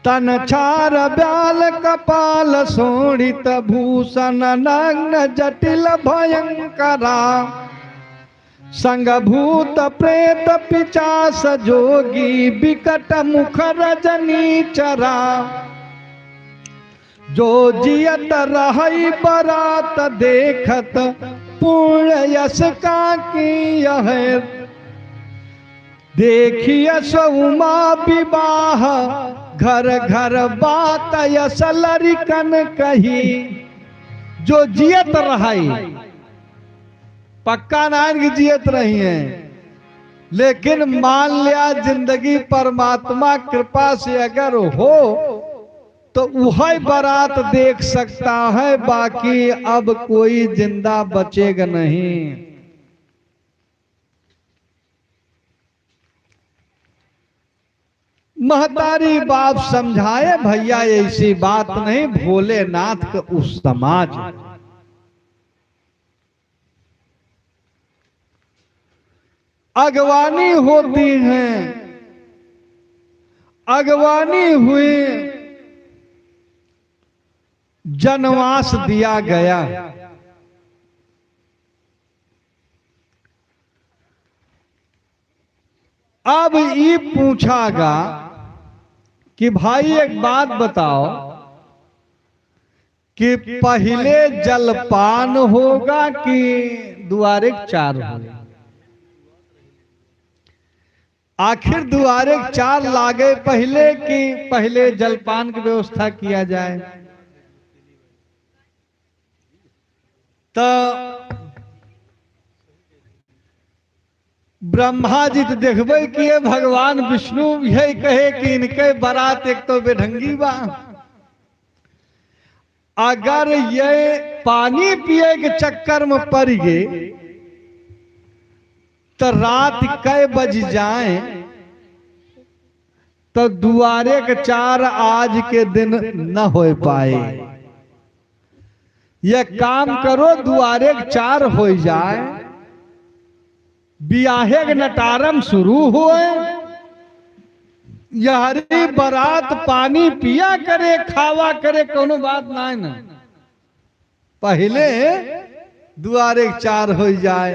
तन छार ब्याल कपाल शोणित भूषण नग्न जटिल भयंकरा। संग भूत प्रेत पिचास जोगी बिकट मुख रजनी चरा। जो जियत रहई बरात देखत पूर्ण यस का की यह। देखियस उमा विवाह घर घर बात यस लरिकन कही। जो जियत रहई, पक्का नाइन की जियत रही हैं, लेकिन मान लिया जिंदगी परमात्मा कृपा से अगर हो तो वह बरात देख सकता है, बाकी अब कोई जिंदा बचेगा नहीं। महतारी बाप समझाए, भैया ऐसी बात नहीं, भोलेनाथ का उस समाज अगवानी होती हैं, अगवानी हुई, जनवास दिया गया। अब ई पूछा गा कि भाई एक बात बताओ कि पहिले जलपान होगा कि दुआरे क चार होगा? आखिर दुआरे क चार लागे पहिले कि पहिले जलपान की व्यवस्था किया जाए? तो ब्रह्मा जी तो देखबे किए, भगवान विष्णु यही कहे कि इनके बरात एक तो बेढंगी बा, अगर ये पानी पिए के चक्कर में पड़ गए तो रात कै बज जाए तो दुआरे के चार आज के दिन न हो पाए। ये काम करो, दुआरे के चार हो जाए, बियाहे के नटारम शुरू होए, यहरी बरात पानी पिया करे, खावा करे, कोनो बात नाय न। पहिले दुआरे के चार हो जाए।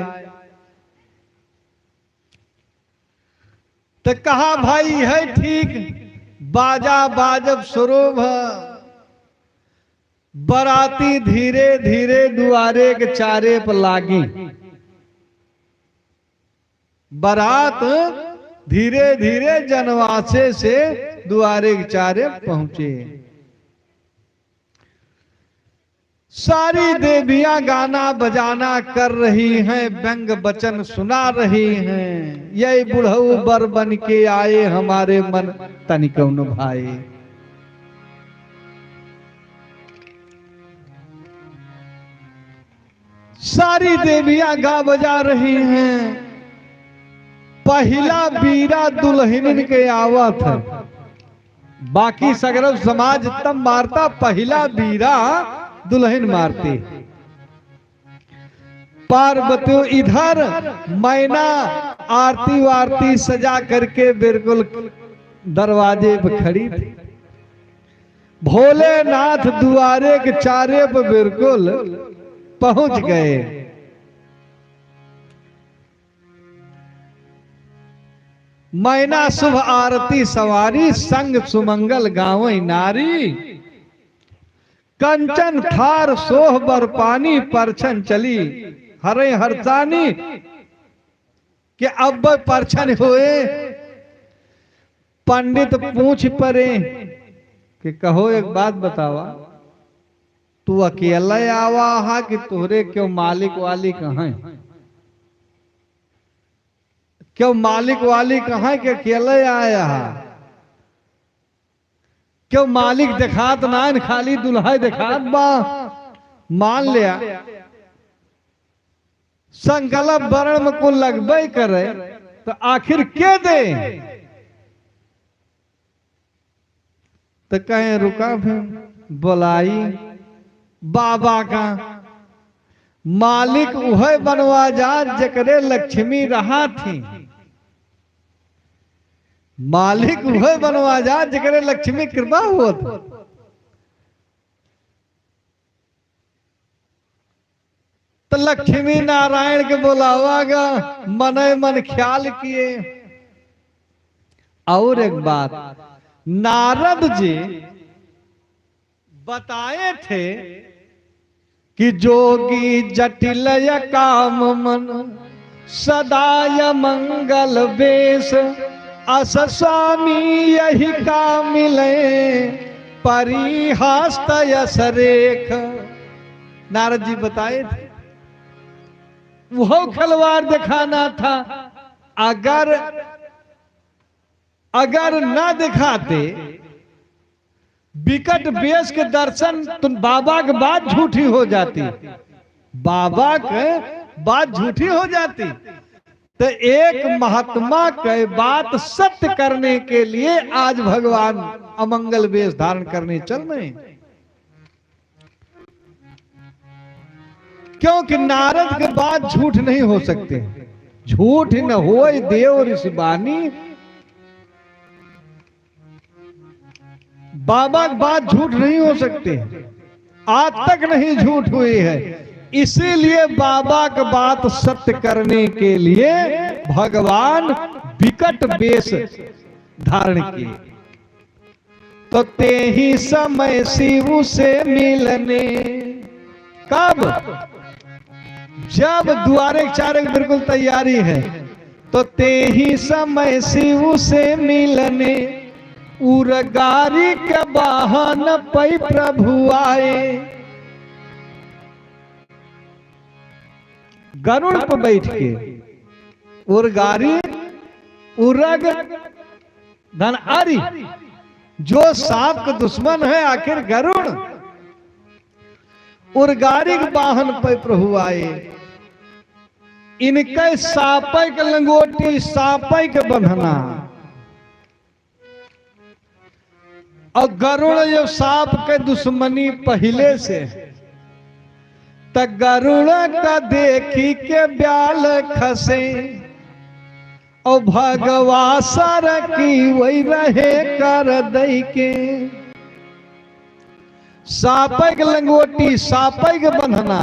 तो कहा भाई है ठीक, बाजा बाजब सरोभ, बराती धीरे धीरे दुआरे के चारे पर लागी। बरात धीरे धीरे जनवासे से दुआरे के चारे पहुंचे। सारी देवियां गाना बजाना कर रही हैं, व्यंग वचन सुना रही हैं। यही बुढ़ऊ बर बन के आए हमारे मन तनिकउन भाए। सारी देवियां गा बजा रही हैं। पहिला बीरा दुलहिनिन के आवत है, बाकी सगरव समाज तब मारता, पहिला बीरा दुलहिन मारती। पार्वती इधर मैना आरती वारती सजा करके बिल्कुल दरवाजे पे खड़ी थी। भोलेनाथ दुआरे के चारे पे बिल्कुल पहुंच गए। मैना शुभ आरती सवारी, संग सुमंगल गावै नारी। कंचन ठार सोह बर पानी, परछन चली हरै हरतानी। कि अब परछन होए, पंडित पूछ परे कि कहो एक बात बतावा, तू अकेले आवा हा कि तोहरे क्यों मालिक वाली कहाँ? क्यों मालिक वाली कहाँ के अकेले आया हा? क्यों मालिक देखात नाइन, खाली दुल्हा देखात बा? मान लिया, संकल्प वरण में कुल लगबे करे, तो आखिर के दे? तो कहे, "रुका, फिर बोलाई बाबा का।" मालिक उहे बनवा जा, जेकरे लक्ष्मी रहा थी। मालिक उहे बनवा जा, जेकरे लक्ष्मी कृपा होत। तो लक्ष्मी नारायण के बोलावा गा, मने मन ख्याल किए। और एक बात, नारद जी बताए थे कि जोगी जटिल अकाम मन, सदा अमंगल बेस, अस स्वामी यहि का मिले, परिहास तयस रेख। नारद जी बताए थे, वह खिलवाड़ दिखाना था। अगर, अगर ना दिखाते, विकट बेस के दर्शन, तो बाबा के बात झूठी हो जाती, बाबा के बात झूठी हो जाती। तो एक महात्मा के बात सत्य करने के लिए आज भगवान अमंगल वेश धारण करने चल रहे हैं, क्योंकि नारद के बात झूठ नहीं हो सकते। झूठ न होय देव ऋषि बानी, बाबा की बात झूठ नहीं हो सकती, आज तक नहीं झूठ हुई है। इसीलिए बाबा की बात सत्य करने के लिए भगवान विकट वेश धारण किए। तो तेहि समय शिव से मिलने, कब? जब दुआरे के चारे के बिल्कुल तैयारी है, तो तेहि समय शिव से मिलने, उर गारी के वाहन पै प्रभु आए। गरुड़ पे बैठ के उर गारी, उरग धन आरी, जो सांप के दुश्मन है आखिर गरुड़, उर गारी के वाहन पै प्रभु आए। इनके सापै के लंगोटी, सापै के बंधना। और गरुड़ यो सांप के दुश्मनी पहिले से, त गरुड़ का देखी के ब्याल खसे। और भगवा सरकी वही रहे कर दई के। सापै के लंगोटी, सापै के बंधना,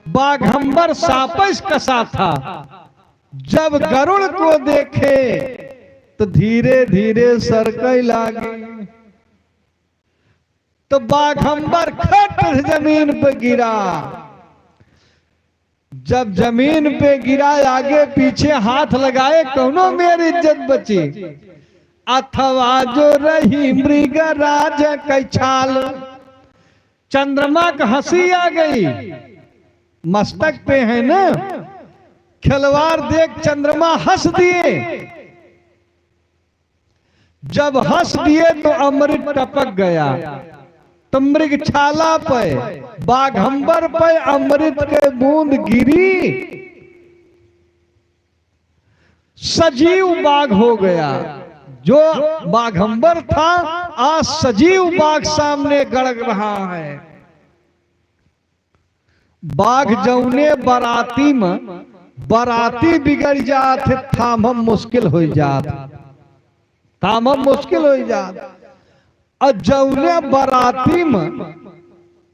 बाघंबर सापै से कसा था। जब गरुड़ को देखे तो धीरे धीरे सरकै लागे। तो बाघंबर खट से जमीन पे गिरा। जब जमीन पे गिरा, आगे पीछे हाथ लगाए, कौनो मेरी इज्जत बची? अथवा जो रही मृगराज कै छाल। चंद्रमा का हंसी आ गई मस्तक पे, है ना? खिलवाड़ देख चंद्रमा हंस दिए। जब हंस दिए तो अमृत टपक गया, तो मृगछाला पे, बाघंबर पे अमृत के बूंद गिरी। सजीव बाघ हो गया। जो बाघंबर था, आज सजीव बाघ सामने गड़क रहा है। बाघ जौने बराती में, बराती बिगड़ जात है, थामम मुश्किल होइ जात, थामम मुश्किल होइ जात। और जौने बराती में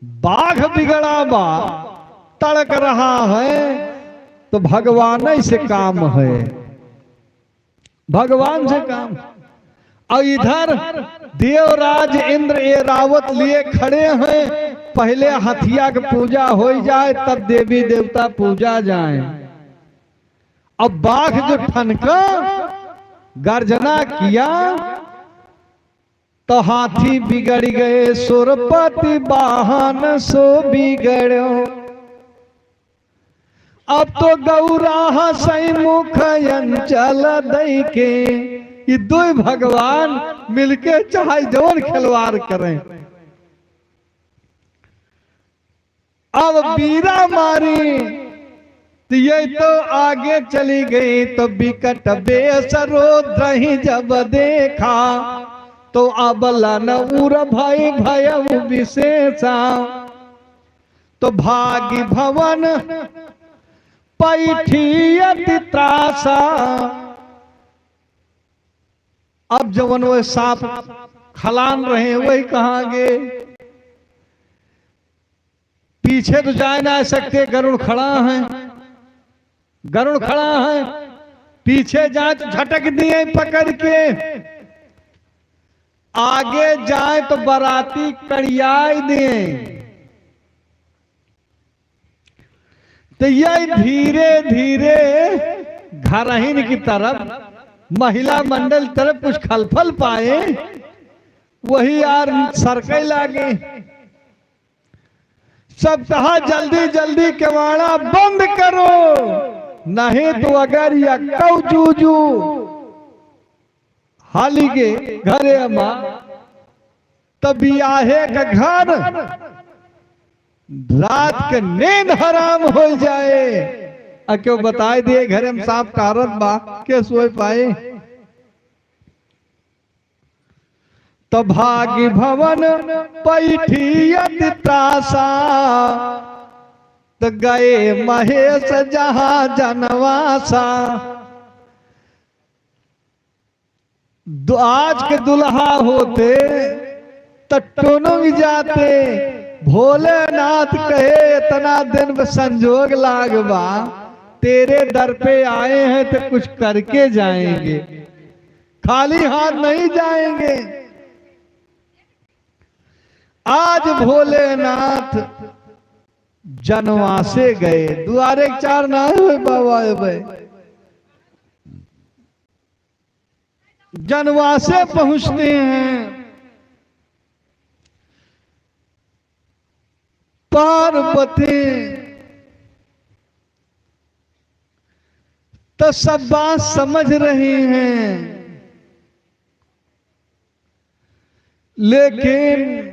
बाघ बिगड़ा बा, तड़क रहा है, तो भगवान से काम है। भगवान से काम। और इधर देवराज इंद्र ऐरावत लिए खड़े हैं, पहले हथिया के पूजा होइ जाए, तब देवी देवता पूजा जाए। अब बाघ जो ठनका, गर्जना किया, तो हाथी बिगड़ गए, सुरपति वाहन सो बिगड़ो। अब तो गौरा हंसई मुख अंचल दई के, ये दुई भगवान मिलके चाहे जौन खिलवाड़ करें। अब बीरा मारी, तो ये तो आगे चली गई, तो बिकट बेस रुद्र ही जब देखा, तो अब लन उर भई भयउ विशेषा। तो भागि भवन पैठी अति त्रासा। अब जवन वह सांप खलान रहे, वही कहाँ गे? पी पीछे तो जा ना सकते, गरुड़ खड़ा है, गरुड़ खड़ा है, पीछे जाए तो झटक दिए पकड़ के, आगे जाए तो बराती कड़ियाई दिए। तो यही धीरे धीरे घरहिन की तरफ, महिला मंडल तरफ कुछ खलफल पाए, वही यार सरके लागे। सब कहा, "जल्दी जल्दी केवाड़ा बंद करो, नहीं तो अगर यक्कौ जूजू हाली के घरे अमा, तब बियाहे का घर रात के नींद हराम हो जाए।" आ क्यों बताए दिए, घरे में सांप टहरत बा, के सोए पाए? तो भागी भवन पैठी अति त्रासा, तो गए महेश जहाँ जनवासा। दु-, आज के दुल्हा होते त टोनों में जाते, भोलेनाथ कहे, "इतना दिन में संजोग लाग बा, तेरे दर पे आए हैं तो कुछ करके जाएंगे, खाली हाथ नहीं जाएंगे।" आज भोलेनाथ जनवासे गए, दुआरे के चार ना हुए बाबा, ए भाई। जनवासे पहुँचते हैं। पार्वती तो सब बात समझ रही हैं, लेकिन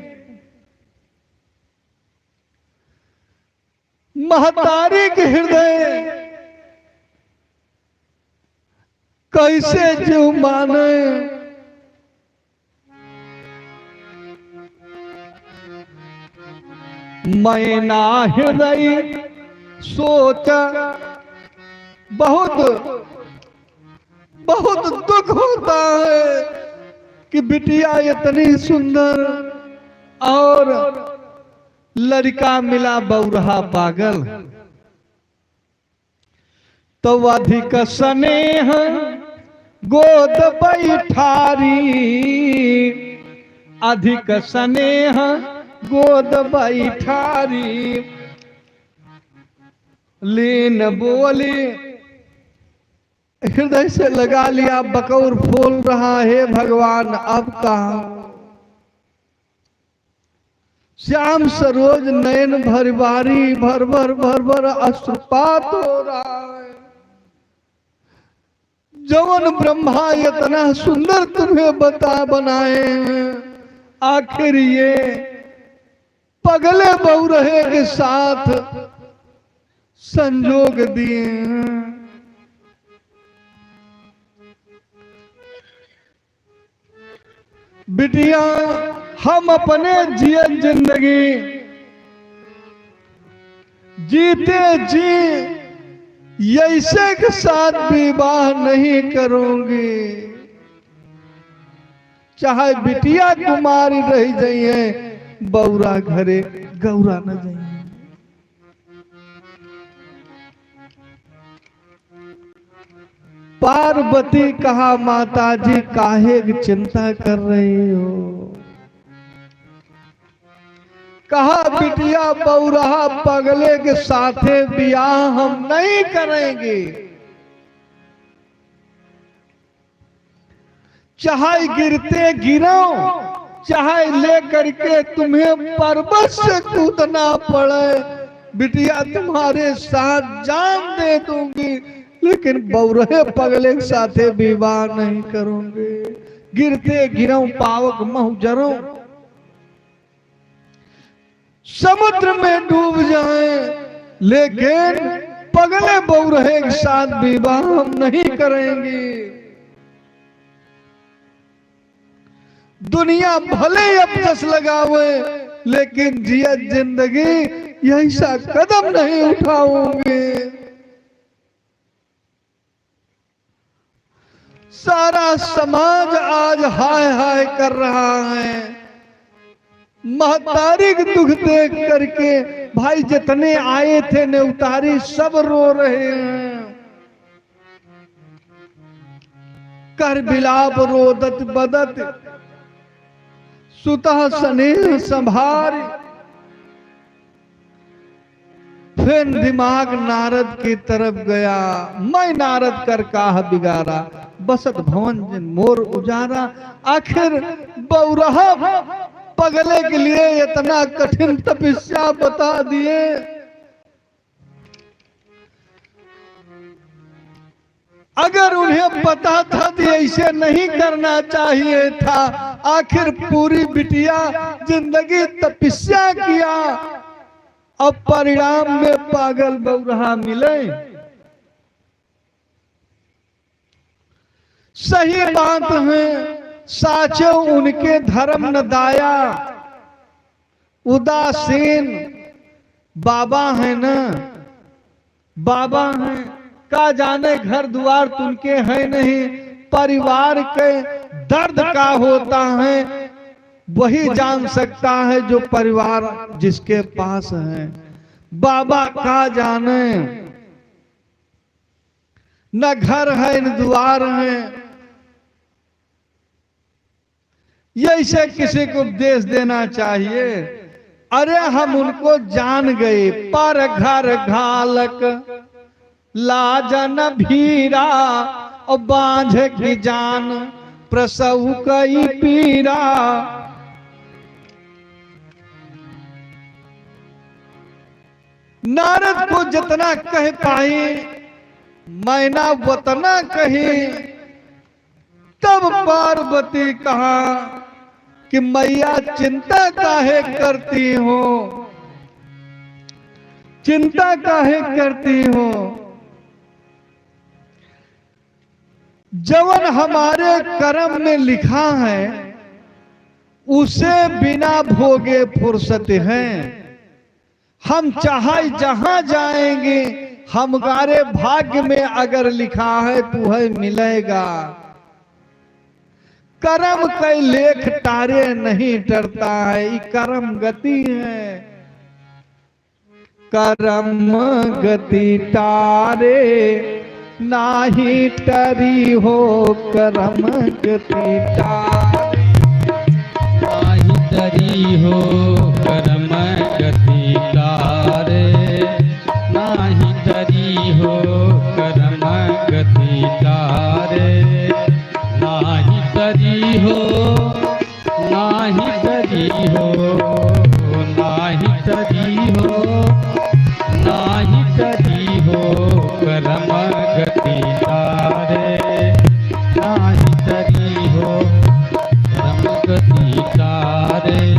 महतारी के हृदय कैसे जीव माने। मैना हृदय सोच बहुत, बहुत दुख होता है कि बिटिया इतनी सुंदर और लड़का मिला बौरहा पागल। तो अधिक स्नेह गोद बैठारी, अधिक स्नेह गोद बैठारी। लीन बोली, हृदय से लगा लिया, बकौर फूल रहा है, "भगवान, अब कहाँ?" श्याम सरोज नयन भर बारी, भर भर भर भर अश्रुपात हो रहा है। जवन ब्रह्मा इतना सुंदर तुम्हें बता बनाए हैं, आखिर ये पगले बौरहे के साथ संजोग दिए हैं। बिटिया, हम अपने जियत जिंदगी जीते जी यैसे के साथ विवाह नहीं करूंगी। चाहे बिटिया कुमारी रह जाइए, बौरा घरे गौरा न जाइए। पार्वती कहा, "माता जी, काहे की चिंता कर रही हो?" कहा, "बिटिया बौरहा पगले के साथे बियाह हम नहीं करेंगे।" चाहे गिरते गिरो, चाहे लेकर के तुम्हें पर्वत से कूदना पड़े, बिटिया तुम्हारे साथ जान दे दूंगी, लेकिन बौरहे पगले के साथे विवाह नहीं करूंगी। गिरते गिरो पावक महु जरो, समुद्र में डूब जाएं, लेकिन पगले बौरहे के साथ विवाह हम नहीं करेंगे। दुनिया भले अपजस लगावे, लेकिन जियत जिंदगी यही सा कदम नहीं उठाऊंगी। सारा समाज आज हाय हाय कर रहा है। महतारी के दुख देख करके भाई जितने आए थे नेवतारी सब रो रहे हैं। कर बिलाप रोदत बदत सुतह सनेह संभार। फिर दिमाग नारद की तरफ गया, मैं नारद कर काह बिगारा, बसत भवन जिन मोर उजारा। आखिर बौरहा पगले के लिए इतना कठिन तपस्या बता दिए। अगर उन्हें पता था तो ऐसे नहीं करना चाहिए था। आखिर पूरी बिटिया जिंदगी तपस्या किया, अब परिणाम में पागल बौरहा मिले। सही बात है, साचो उनके धर्म न दाया, उदासीन बाबा है न, बाबा हैं, का जाने घर दुआर तुनके है नहीं, परिवार के दर्द का होता है, वही जान सकता है जो परिवार जिसके पास है। बाबा का जाने, न घर है न दुआर है। यैसे किसी को उपदेश देना चाहिए। अरे, हम उनको जान गए, पर घर घालक लाजन भीरा, और बांझ की जान प्रसव कई पीरा। नारद को जितना कह पाई, मैना वतना कही। तब पार्वती कहा कि मैया, चिंता काहे करती हो, चिंता काहे करती हो? जवन हमारे कर्म में लिखा है, उसे बिना भोगे फुर्सत है। हम चाहे जहां जाएंगे, हमारे भाग्य में अगर लिखा है तो है मिलेगा। कर्म के लेख टारे नहीं टरता है, ये कर्म गति है। कर्म गति टारे नाही टरी हो, कर्म गति टारे। नाही टरी हो, कर्म गति टारे। नाही टरी हो, कर्म गति टारे। नाही टरी हो, नाही टरी हो, नाही टरी हो, नाही टरी हो, कर्म गति टारे। नाही टरी हो, कर्म गति टारे।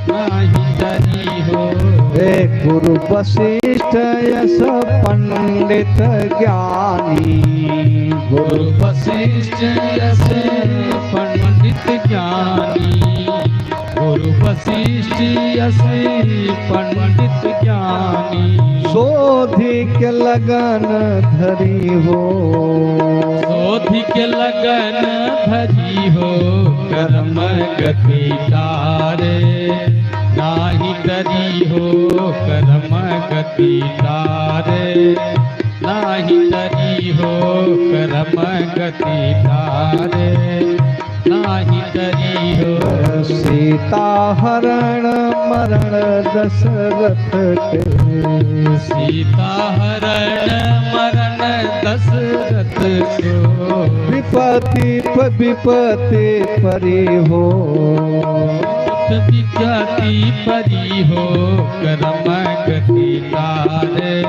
नाही टरी हो। हे गुरु वशिष्ठ यस पंडित ज्ञानी। गुरु वशिष्ठ यस पंडित ज्ञानी। गुरु वशिष्ठ यस पंडित ज्ञानी। सोधि के लगन धरी हो। सोधि के लगन धरी हो, कर्म गति टारे। नाही टरी हो, कर्म गति टारे। नाही टरी हो, कर्म गति टारे। नाही टरी हो। सीता हरण मरण दशरथ के। सीता हरण मरण दशरथ को। विपत्ति प-, विपत्ति परी हो। विपत्ति परी हो, कर्म गति टारे।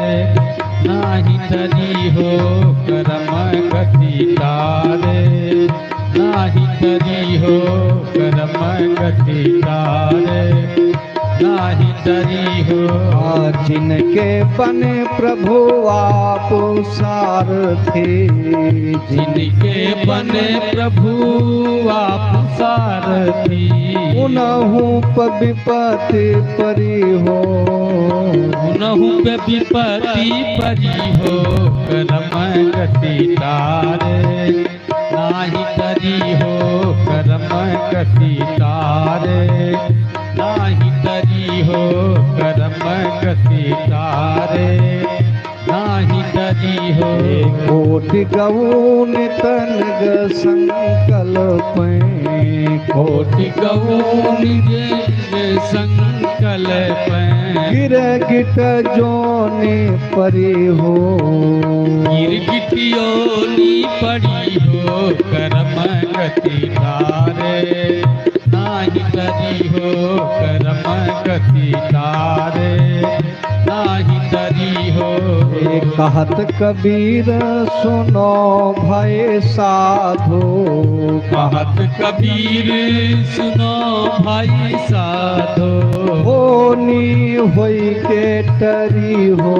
नाही टरी हो, कर्म गति टारे। नाही टरी हो, कर्म गति टारे। नाही टरी हो। आ जिनके बने प्रभु आप सारथी। जिनके बने प्रभु आप सारथी। उनहु प विपत्ति परी हो। उनहु पे विपत्ति परी हो, कर्म गति टारे। नाही टरी हो, कर्म गति टारे। नाही टरी हो, कर्म गति तारे नाहीं तरी हो। कोटि गउन तन ग संकल्प, कोटि गउन जे संकल्प, गिर गिट जोनि परी हो। गिर गिट योनि परी हो, करम गति तारे नाहीं तरी हो, करम गति तारे नाहीं तरी हो। ए कहत कबीर सुनो भाई साधो, कहत कबीर सुनो भाई साधो, होनी होई के टरी हो।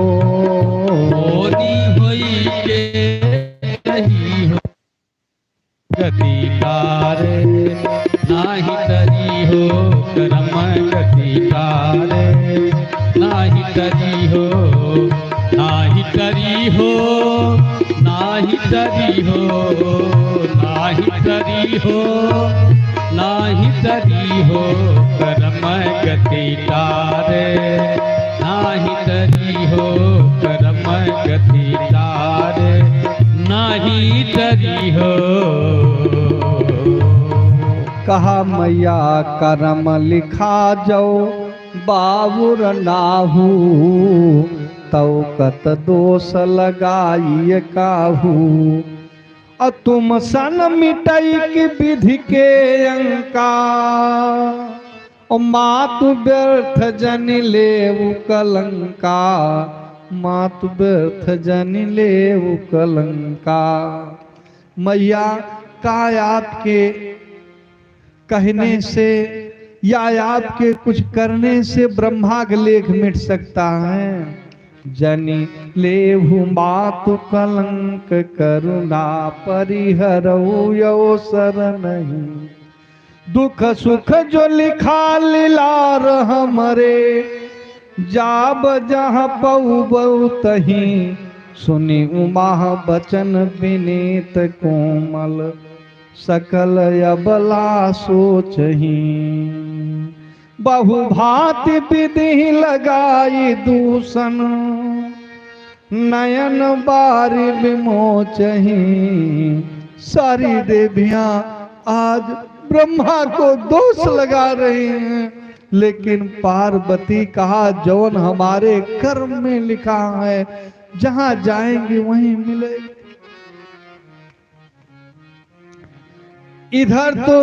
होनी होई के टरी हो। गति तारे नाहीं तरी हो, करम गति तारे नाहीं तरी हो, नाहीं तरी हो, नाहीं तरी हो, नाहीं तरी हो, नाहीं तरी हो, करम गति तारे नाहीं तरी हो, करम गति तारे नाहीं तरी हो। कहा मैया करम लिखा जो बाउर नाहू, तौ कत दोष लगाई काहू। अ तुम सन मिटई की विधि के अंका, ओ मातु व्यर्थ जनि लेउ कलंका, मातु व्यर्थ जनि लेउ कलंका। मैया, का आपके कहने से या आपके कुछ करने से ब्रह्मा का लेख मिट सकता है? जनि लेहु मातु कलंक करुणा परिहरउ यौ सरनहिं। दुख सुख जो लिखा लिलार हमरे, जाब जहाँ पउबउ तहीं। सुनि उमा बचन बिनीत कोमल, सकल अबला सोचहीं। बहुभाँति विधि लगाई दूषण, नयन बारि विमोचहीं। सारी देवियाँ आज ब्रह्मा को दोष लगा रही हैं, लेकिन पार्वती कहा, जौन हमारे कर्म में लिखा है, जहाँ जाएंगे वहीं मिलेगा। इधर तो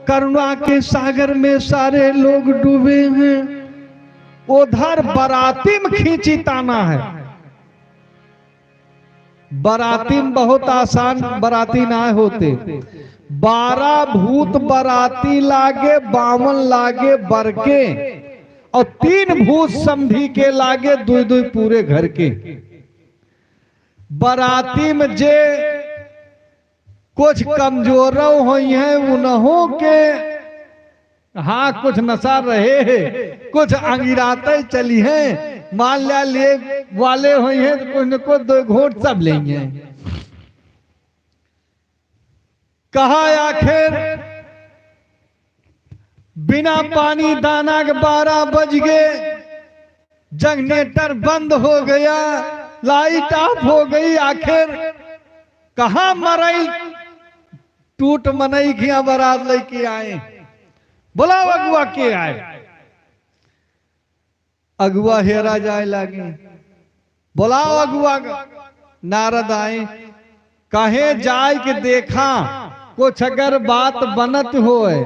करुणा के सागर में सारे लोग डूबे हैं, उधर बराती में खींची ताना है। बराती में बहुत आसान बराती ना होते, बारह भूत बराती लागे, बावन लागे बर के, और तीन भूत समधी के लागे, दुई दुई पूरे घर के। बराती में जे कुछ कमजोरउ होइहैं, उनहूँ के, हाँ, कुछ नशा रहे है, कुछ अंगिराते चली हैं, मान लिया ले वाले होइहैं तो कुछ न कुछ दो घोट सब लेइहैं। कहा आखिर बिना पानी दाना के बारह बज गए, जनरेटर बंद हो गया, लाइट ऑफ हो गई। आखिर कहाँ मरई टूट मनई किया बरात लेके आए, बुलाओ अगुआ के आए। अगुआ हेरा जाए लागे, बुलाओ अगुआ का। नारद आए, कहे जाए के देखा, कुछ अगर बात बनत होए,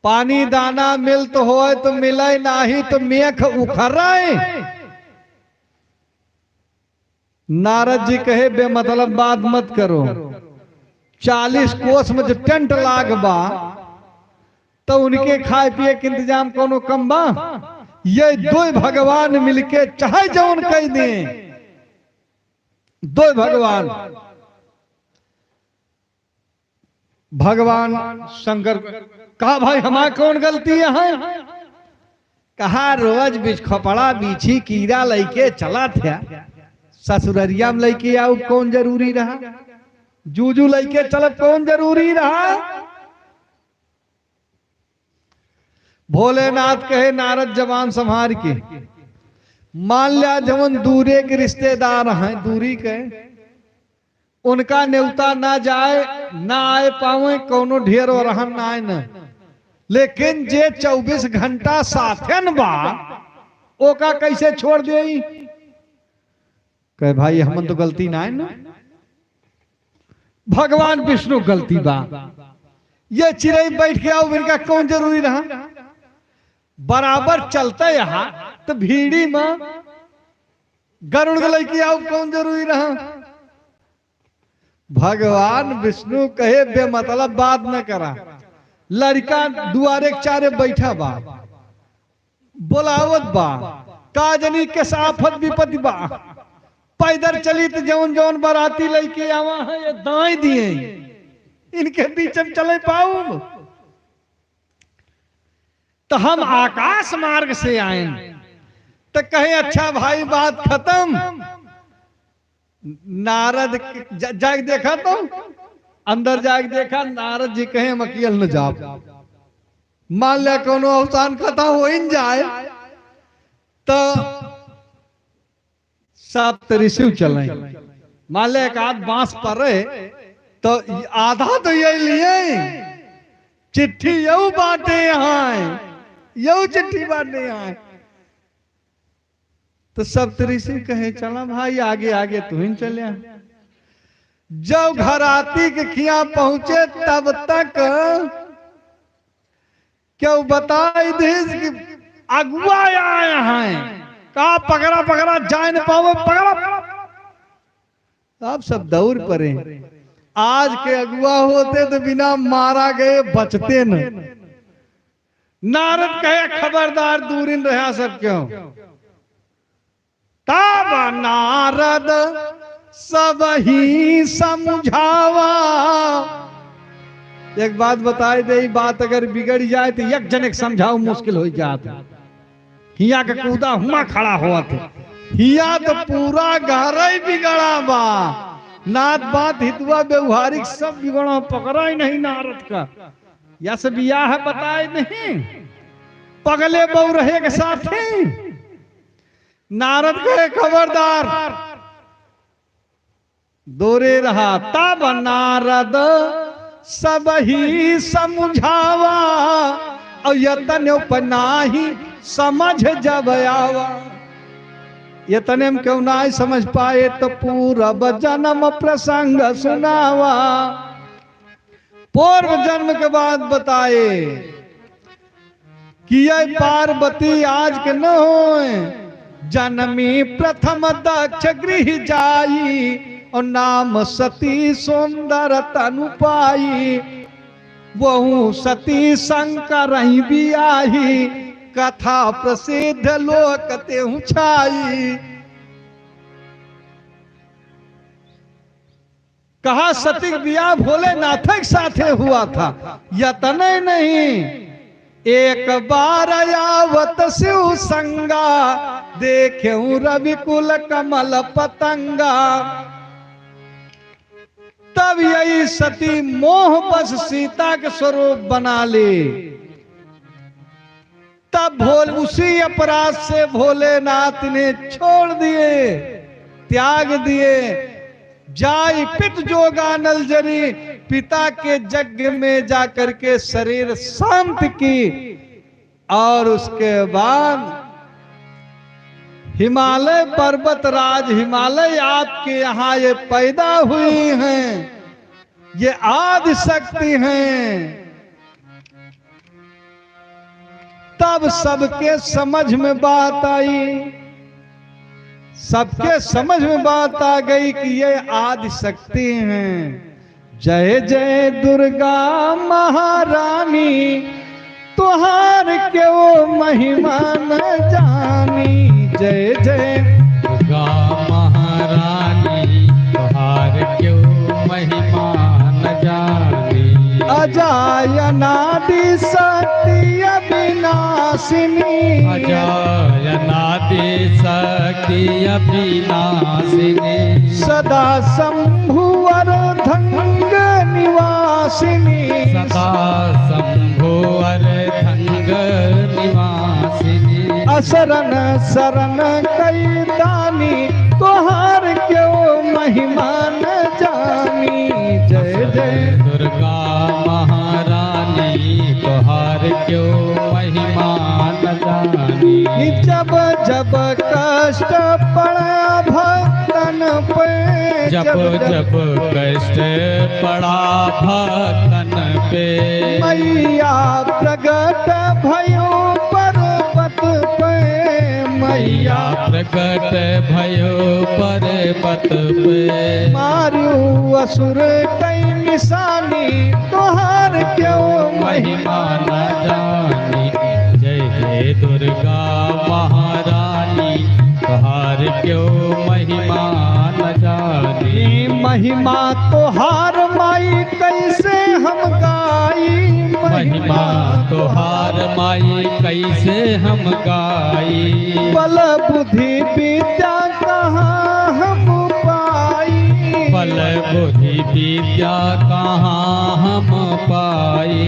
पानी दाना मिलत होए तो मिले, नाही तो मेख उखरे। नारद जी कहे, बेमतलब बात मत करो, चालीस कोस में जो टेंट लाग बा, तो उनके खाए पिए के इंतजाम कौनो कम बा? ये दुइ भगवान मिलके चाहे जौन कइ दें, दुइ भगवान। भगवान शंकर कहा, भाई, हमार कौन गलती है? कहा, रोज बिछ खपड़ा बिछी कीड़ा लइके चला था, ससुररिया में लइके आउ कौन जरूरी रहा? जूजू लइके चलब कौन जरूरी रहा? भोलेनाथ कहे, नारद, जबान संभार के, मान ल्या जवन दूरे के रिश्तेदार हैं, दूरी के, उनका नेवता ना जाए, ना आए पावे, कौनो ढेर ओरहन ना आए न। लेकिन जे चउबीस घंटा साथेन बा, ओका कैसे छोड़ देई? कहे, "भाई, हमन तो गलती ना है ना, भगवान विष्णु गलती बा। ये चिरई बैठ के आओ, इनका कौन जरूरी रहा? बराबर चलते यहाँ तो भीड़ी में गरुड़ के लइके आओ, कौन जरूरी रहा?" भगवान विष्णु कहे, "बेमतलब बात न करा। लड़का दुआरे के चारे बैठा बा, बोलावत बा, का जनी के आफत विपत्ति बा। पैदल चली त जौन जौन बराती लइके आवा है, ये दाई दिए, इनके बीच में चले पाऊ?" तो हम आकाश मार्ग से आएन। तो कहे, "अच्छा भाई, बात खत्म।" नारद के जा-, जाके देखा तो, अंदर जाके देखा, नारद जी कहे, "हम अकेल न जाब।" मान ले कौनो अवसान कथा होइन जाए, तो सप्त ऋषि चले। मान ले एक आध बांस परे, तो आधा तो ये लिए, चिट्ठी यऊ बाटे यहाँ है, यऊ चिट्ठी बाटे यहाँ है। तो सप्त ऋषि कहे, "चला भाई, आगे आगे तू ही चले।" जब घराती के खिया पहुंचे, तब तक केहू बताई दिस कि अगुआ आए हैं, का पकड़ा पकड़ा जाए न पावे, पकड़ा। अब सब दौड़ परे। आज के अगुआ होते तो बिना मारा गए बचते न। नारद कहे, "खबरदार, दूरिन रहा सब क्यों।" तब नारद सब ही समझावा। एक बात बताए दे, ई बात अगर बिगड़ जाए तो एक जने के समझाओ मुश्किल हो जात है। हिया के कूदा हुआ खड़ा होत है, हिया तो पूरा घर ही बिगड़ा बा। नात बात हितवा व्यवहारिक सब बिगड़ा, पकड़ा ही नहीं नारद का। यस बियाह बताए नहीं, पगले बउरहे के साथ ही। नारद कहे, "खबरदार, दूरे रहा।" तब नारद सब ही समझावा, और यतन उपनाही समझ जब आवा। यतने में क्यों ना समझ पाए, तो पूर्व जन्म प्रसंग सुनावा। पूर्व जन्म के बात बताए कि ये पार्वती आज के न होए, जनमी प्रथम दक्ष गृह जाई, और नाम सती सुंदर तनु पाई। वहू सती शंकर ही बियाही, कथा प्रसिद्ध लोक तेहू छाई। कहा सती के बियाह भोलेनाथ के साथे हुआ था। यतने नहीं, एक बार आवत शिव संगा, देखेउ रवि कुल कमल पतंगा। तब यही सती मोह बस सीता के स्वरूप बना ली। तब भोल-, उसी अपराध से भोलेनाथ ने छोड़ दिए, त्याग दिए। जाई पित जोगानल जरी, पिता के यज्ञ में जाकर के शरीर शांत की, और उसके बाद हिमालय पर्वत राज, हिमालय आपके यहाँ ये पैदा हुई हैं, ये आदि शक्ति हैं। तब सबके समझ में बात आई, सबके समझ में बात आ गई कि ये आदि शक्ति हैं। जय जय दुर्गा महारानी, तोहार केहू महिमा न जानी। जय जय दुर्गा महारानी, तोहार केहू महिमा न जानी। अजाय अनादि शक्ति अविनाशिनी। अजाय अनादि शक्ति अविनाशिनी। सदा शंभु अर्धंग निवासिनी। सदा शंभु अर्धंग निवासिनी। शरण शरण कई दानी, तोहार क्यों महिमा न जानी। जय जय दुर्गा महारानी, तोहार क्यों महिमा न जानी। जब जब कष्ट पड़ा भक्तन पे, जब जब जब कष्ट पड़ा भक्तन पे, मैया प्रगट भयो पर्वत पे, मैया प्रगट भयो पर्वत पे। मारू असुर कई निशानी, तोहार क्यों महिमा न जानी। जय हे दुर्गा महारानी, तोहार क्यों महिमा न जानी। महिमा तोहार माई कैसे हम गाई, महिमा तोहार माई कैसे हम गाई। बल बुद्धि विद्या कहाँ हम पाई, बल बुद्धि विद्या कहाँ हम पाई।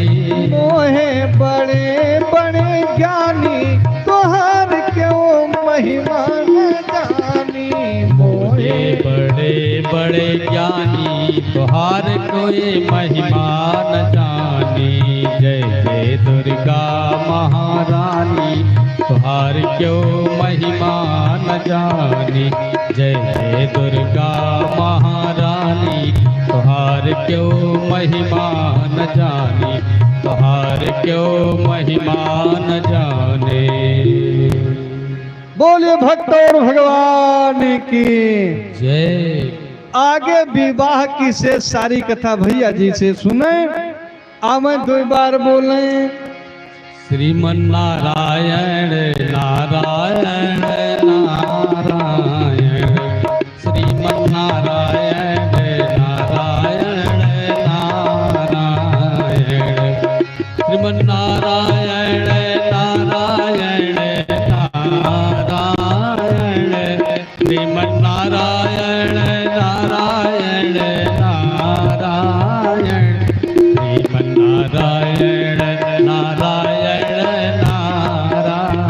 मोहे बड़े बड़े ज्ञानी, तोहार क्यों महिमा न जानी। मोहे बड़े बड़े ज्ञानी, तोहार कोई महिमा न जानी। जय जय दुर्गा महारानी, तोहार क्यों महिमा न जानी। जय जय दुर्गा महारानी, तोहार क्यों महिमा न जानी, तोहार क्यों महिमा न जानी। बोलिए भक्त और भगवान की जय। आगे विवाह की शेष सारी कथा भैया जी से सुने। आवे दुई बार बोले। श्रीमन नारायण नारायण नारायण, श्रीमन नारायण नारायण नारायण, श्रीमन नारायण नारायण नारायण, श्रीमन नारायण नारायण नारायण, श्रीमन नारायण नारायण नारायण,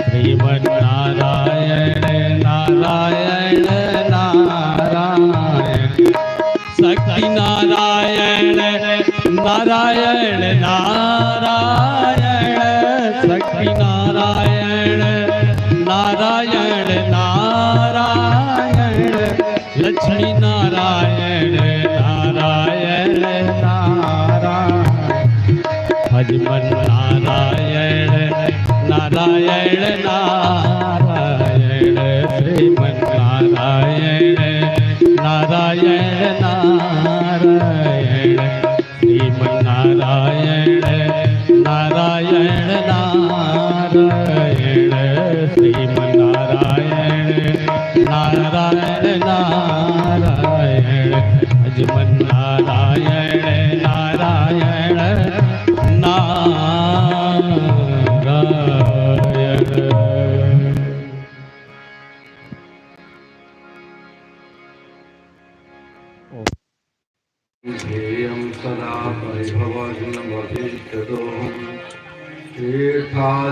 श्रीमन नारायण नारायण नारायण। शक्ति नारायण नारायण नारायण, शक्ति नारायण नारायण नारायण, लक्ष्मी नारायण नारायण नारायण। हनुमन नारायण नारायण नारायण, श्रीमन नारायण नारायण नारायण, श्रीमन नारायण नारायण नारायण, श्रीमन नारायण नारायण नारायण, हनुमन नारायण नारायण नारायण। ध्येयं सदा परिभवग्नमभिष्टदोहम्। तीर्था